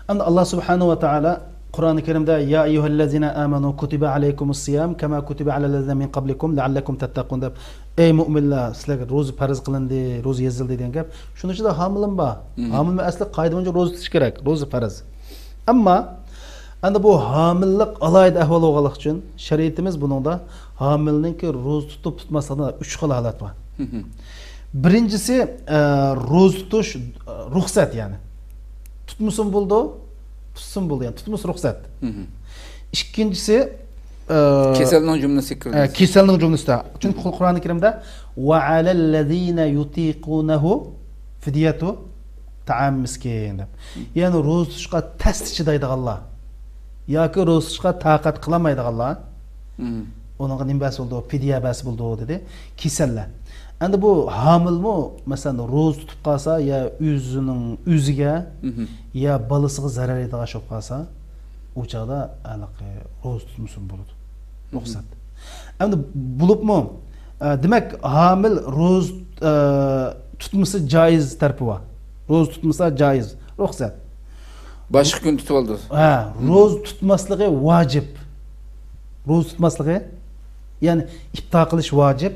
ئەمدى ئاللا سۇبھانەھۇ ۋە تائالا قۇرئانى كەرىمدە، يا ئەييۇھەللەزىنە ئامەنۇ كۇتىبە ئەلەيكۇمۇس سىيام كەما كۇتىبە ئەلەللەزىنە مىن قەبلىكۇم لەئەللەكۇم تەتتەقۇن دەپ، ئەي مۆمىنلەر، سىلەرگە روزا پەرز قىلىندى، روزا يېزىلدى دېگەن گەپ. شۇنىڭ ئىچىدە ھامىلىمۇ بار. ھامىلىمۇ ئەسلى قائىدە بويىچە روزا تۇتۇش كېرەك، روزا پەرز. ئەمما ئەمدى بۇ ھامىلىلىق ئالاھىدە ئەھۋال بولغانلىقى ئۈچۈن شەرىئىتىمىز بۇنىڭدا ھامىلىنىڭكى روزا تۇتۇپ تۇتماسلىقىدا ئۈچ خىل ھالەت بار. بىرىنچىسى، ئە، روزا تۇتۇش، ئە، رۇخسەت، يەنى تۇتمىسىمۇ بولىدۇ، تۇتسىمۇ بولىدۇ، يەنى تۇتمىسا رۇخسەت. ئىككىنچىسى، ئە، كېسەلنىڭ جۈملىسىگە كىرىدۇ. ئە، كېسەلنىڭ جۈملىسىدە. چۈنكى قۇرئانى كەرىمدە، ۋە ئەلەللەزىنە يۇتىقۇنەھۇ فىدىيەتۇ تائام مىسكىن دەپ. يەنى روزا تۇتۇشقا تەستە چىدايدىغانلار ياكى روزا تۇتۇشقا تاقەت قىلالمايدىغانلار، ئۇنىڭغا نېمە بەرسە بولىدۇ؟ پىدىيە بەرسە بولىدۇ، دېدى. كېسەللەر. ئەمدى بۇ ھامىلىمۇ، مەسىلەن، روزا تۇتۇپ قالسا، يا ئۆزىنىڭ، ئۆزىگە، يا بالىسىغا زەرەر يېتىدىغان ئىش بولۇپ قالسا، ئۇ چاغدا ھېلىقى روزا تۇتمىسىمۇ بولىدۇ. رۇخسەت. ئەمدى بولۇپمۇ، ئە، دېمەك، ھامىل روزا، ئە، تۇتمىسا جايىز تەرىپى بار. روزا تۇتمىسا جايىز، رۇخسەت. باشقا كۈن تۇتۇۋالىدۇ. ھە، روزا تۇتماسلىقى ۋاجىپ. روزا تۇتماسلىقى، يەنى ئىپتار قىلىش ۋاجىپ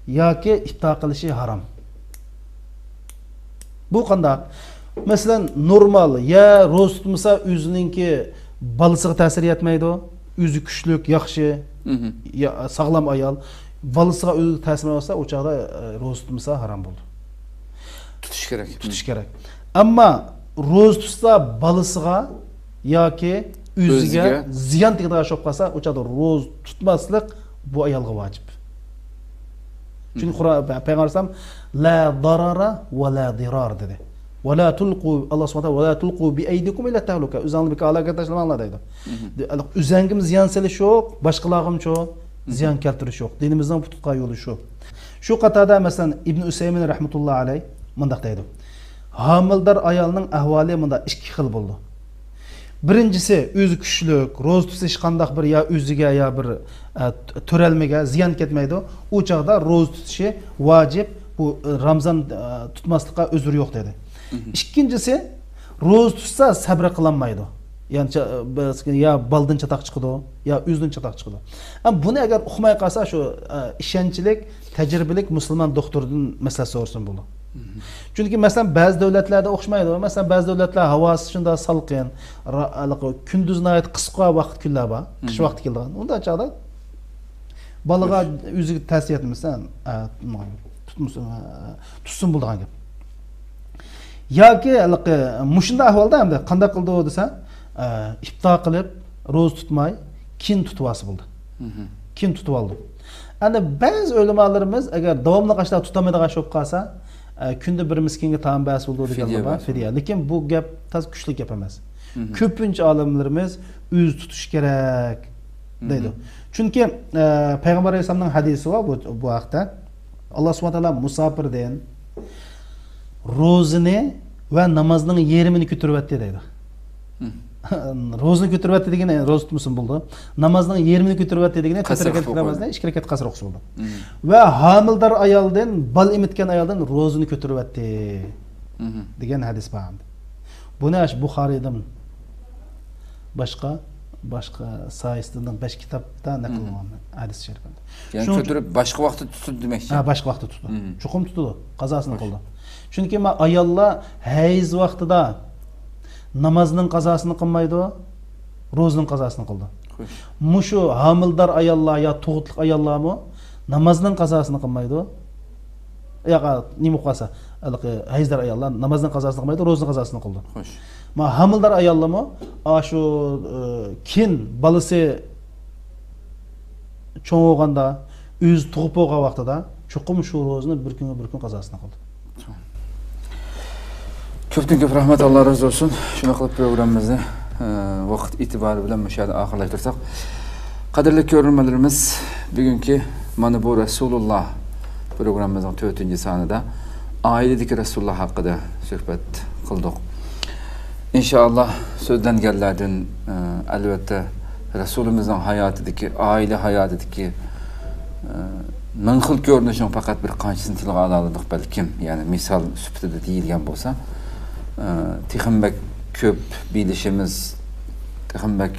ياكى ئىپتار قىلىشى ھارام. بۇ قانداق؟ مەسىلەن، نورمال، يا روزا تۇتمىسا ئۆزىنىڭكى بالىسىغا تەسىر يەتمەيدۇ، ئۆزى كۈچلۈك، ياخشى، يا، ساغلام ئايال، بالىسىغا ئۆزى تەسىر يەتمەيۋاتسا، ئۇ چاغدا، ئە، روزا تۇتمىسا ھارام بولىدۇ. تۇتۇش كېرەك. تۇتۇش كېرەك. ئەمما روزا تۇتسا بالىسىغا ياكى ئۆزىگە زىيان تېگىدىغان ئىش بولۇپ قالسا، ئۇ چاغدا روزا تۇتماسلىق بۇ ئايالغا ۋاجىپ. چۈنكى قۇرئان، پەيغەمبەر ئەلەيھىسسالام، لا ضرر ولا ضرار دېدى. ۋەلا تۇلقۇ، ئاللا سۇبھانەھۇ ۋەتائالا، ۋەلا تۇلقۇ بىئەيدىكۇم ئىلە تەھلۇكە، ئۆزۈڭلارنى بىكار ھالاكەتكە تاشلىماڭلار دەيدۇ. ئۆزەڭگىمۇ زىيان سېلىش يوق، باشقىلارغىمۇ زىيان كەلتۈرۈش يوق. دىنىمىزنىڭ پۇتقا يولى شۇ. شۇ قاتاردا، مەسىلەن، ئىبن ئۇسەيمىن رەھمەتۇللا ئەلەيھ مۇنداق دەيدۇ، ھامىلىدار ئايالنىڭ ئەھۋالى مۇنداق ئىككى خىل بولىدۇ. بىرىنچىسى، ئۆزى كۈچلۈك، روزا تۇتسا ھېچقانداق بىر يا ئۆزىگە يا بىر، ئە، تۆرەلمىگە زىيان كەتمەيدۇ. ئۇ چاغدا روزا تۇتۇشى ۋاجىپ، بۇ، ئە، رامزان، ئە، تۇتماسلىققا ئۆزرى يوق دېدى. ئىككىنچىسى، روزا تۇتسا سەبرى قىلالمايدۇ. يەنى چا-، بىز-، يا بالىدىن چاتاق چىقىدۇ، يا ئۆزىدىن چاتاق چىقىدۇ. ئەمما بۇنى ئەگەر ئۇقماي قالسا، شۇ، ئە، ئىشەنچلىك، تەجرىبىلىك مۇسۇلمان دوختۇردىن مەسلىھەت سورىسىمۇ بولىدۇ. چۈنكى، مەسىلەن، بەزى دۆلەتلەردە ئوخشىمايدۇ. مەسىلەن، بەزى دۆلەتلەر ھاۋاسى شۇنداق سالقىن، را-، ھېلىقى كۈندۈز ناھايىتى قىسقا ۋاقىت كۈنلەر بار. قىش ۋاقتى كېلىدىغان. ئۇنداق چاغدا بالىغا ئۆزىگە تەسىر يەتمىسە، ئە، تۇتمىسۇن، ئە، تۇتسۇن بولىدىغان گەپ. ياكى ھېلىقى مۇشۇنداق ئەھۋالدا ئەمدى قانداق قىلىدۇ دېسە، ئە، ئىپتار قىلىپ، روزا تۇتماي، كېيىن تۇتۇۋالسا بولىدۇ. كېيىن تۇتۇۋالىدۇ. ئەمدى بەزى ئۆلىمالىرىمىز ئەگەر داۋاملىق ئاشۇنداق تۇتالمايدىغان ئىش بولۇپ قالسا، ئە، كۈندە بىر مىسكىنگە تائام بەرسە بولىدۇ دېگەنلەر بار. فىدىيە. لېكىن بۇ گەپ تازا كۈچلۈك گەپ ئەمەس. كۆپىنچە ئالىملىرىمىز ئۆزى تۇتۇش كېرەك دەيدۇ. چۈنكى، ئە، پەيغەمبەر ئەلەيھىسسالامنىڭ ھەدىسى بار بۇ، بۇ ھەقتە. ئاللا سۇبھانەھۇ ۋە تائالا مۇساپىردىن روزىنى ۋە نامازنىڭ يېرىمىنى كۆتۈرۈۋەتتى دەيدۇ. روزىنى كۆتۈرۈۋەتتى دېگىنى، روزا تۇتمىسىمۇ بولىدۇ. نامازنىڭ يېرىمىنى كۆتۈرۈۋەتتى دېگىنى، تۆت رەكەتلىك نامازنى ئىككى رەكەت قەسىر ئوقۇسا بولىدۇ. ۋە ھامىلىدار ئايالدىن، بالا ئېمىتكەن ئايالدىن روزىنى كۆتۈرۈۋەتتى دېگەن ھەدىس بار ئەمدى. بۇنى ئاشۇ بۇخارىيدىن باشقا، باشقا ساھىسىدىن بەش كىتابتا نەقىل قىلغان ھەدىس شەرىپ. يەنى شۇنىڭ كۆتۈرۈپ باشقا ۋاقىتتا تۇتىدۇ دېمەكچى. ھە، باشقا ۋاقىتتا تۇتىدۇ. چوقۇم تۇتىدۇ، قازاسىنى قىلىدۇ. چۈنكى ما ئاياللار ھەيز ۋاقتىدا نامازنىڭ قازاسىنى قىلمايدۇ، روزىنىڭ قازاسىنى قىلىدۇ. مۇشۇ ھامىلىدار ئاياللار يا تۇغۇتلۇق ئاياللارمۇ نامازنىڭ قازاسىنى قىلمايدۇ. ياق، نېمە بولۇپ قالسا، ھېلىقى ھەيزدار ئاياللار نامازنىڭ قازاسىنى قىلمايدۇ، روزىنىڭ قازاسىنى قىلىدۇ. خوش. ما ھامىلىدار ئاياللارمۇ ئاشۇ، ئى، كېيىن بالىسى چوڭ بولغاندا، ئۆزى تۇغۇپ بولغان ۋاقتىدا چوقۇم شۇ روزىنى بىر كۈنگە بىر كۈن قازاسىنى قىلىدۇ. كۆپتىن كۆپ رەھمەت، ئاللا رازى بولسۇن. شۇنداق قىلىپ پروگراممىمىزنى، ئە، ۋاقىت ئېتىبارى بىلەن مۇشۇ يەردە ئاخىرلاشتۇرساق. قەدىرلىك كۆرۈرمەنلىرىمىز، بۈگۈنكى مانا بۇ رەسۇلۇللا پروگراممىمىزنىڭ تۆتىنچى سانىدا ئائىلىدىكى رەسۇلۇللا ھەققىدە سۆھبەت قىلدۇق. ئىنشائاللا، سۆزلەنگەنلەردىن، ئە، ئەلۋەتتە، رەسۇلىمىزنىڭ ھاياتىدىكى، ئائىلە ھاياتىدىكى، ئە، مىڭ خىل كۆرۈنۈشنىڭ پەقەت بىر قانچىسىنى تىلغا ئالالىدۇق بەلكىم، يەنى مىسال سۈپىتىدە دېيىلگەن بولسا، ئە، تېخىمۇ بەك كۆپ بىلىشىمىز، تېخىمۇ بەك،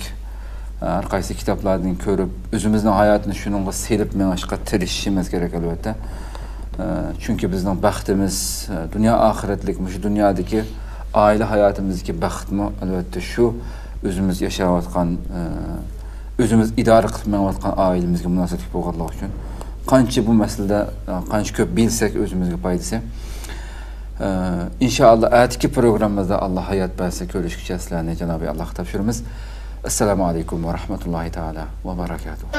ئە، ھەر قايسى كىتابلاردىن كۆرۈپ، ئۆزىمىزنىڭ ھاياتىنى شۇنىڭغا سېلىپ مېڭىشقا تىرىشىشىمىز كېرەك، ئەلۋەتتە. ئە، چۈنكى بىزنىڭ بەختىمىز، ئە، دۇنيا ئاخىرەتلىك، مۇشۇ دۇنيادىكى ئائىلە ھاياتىمىزدىكى بەختمۇ، ئەلۋەتتە، شۇ ئۆزىمىز ياشاۋاتقان، ئە، ئۆزىمىز ئىدارە قىلىپ مېڭىۋاتقان ئائىلىمىزگە مۇناسىۋەتلىك بولغانلىقى ئۈچۈن، قانچە بۇ مەسىلىدە، ئە، قانچە كۆپ بىلسەك، ئۆزىمىزگە پايدىسى. ئە، ئىنشائاللا، ئەتىكى پروگراممىمىزدا، ئاللا ھايات بەرسە، كۆرۈشكىچە سىلەرنى جانابى ئاللاغا تاپشۇرىمىز. ئەسسالامۇ ئەلەيكۇم ۋە رەھمەتۇللاھى تائالا ۋە بەرەكاتۇھۇ.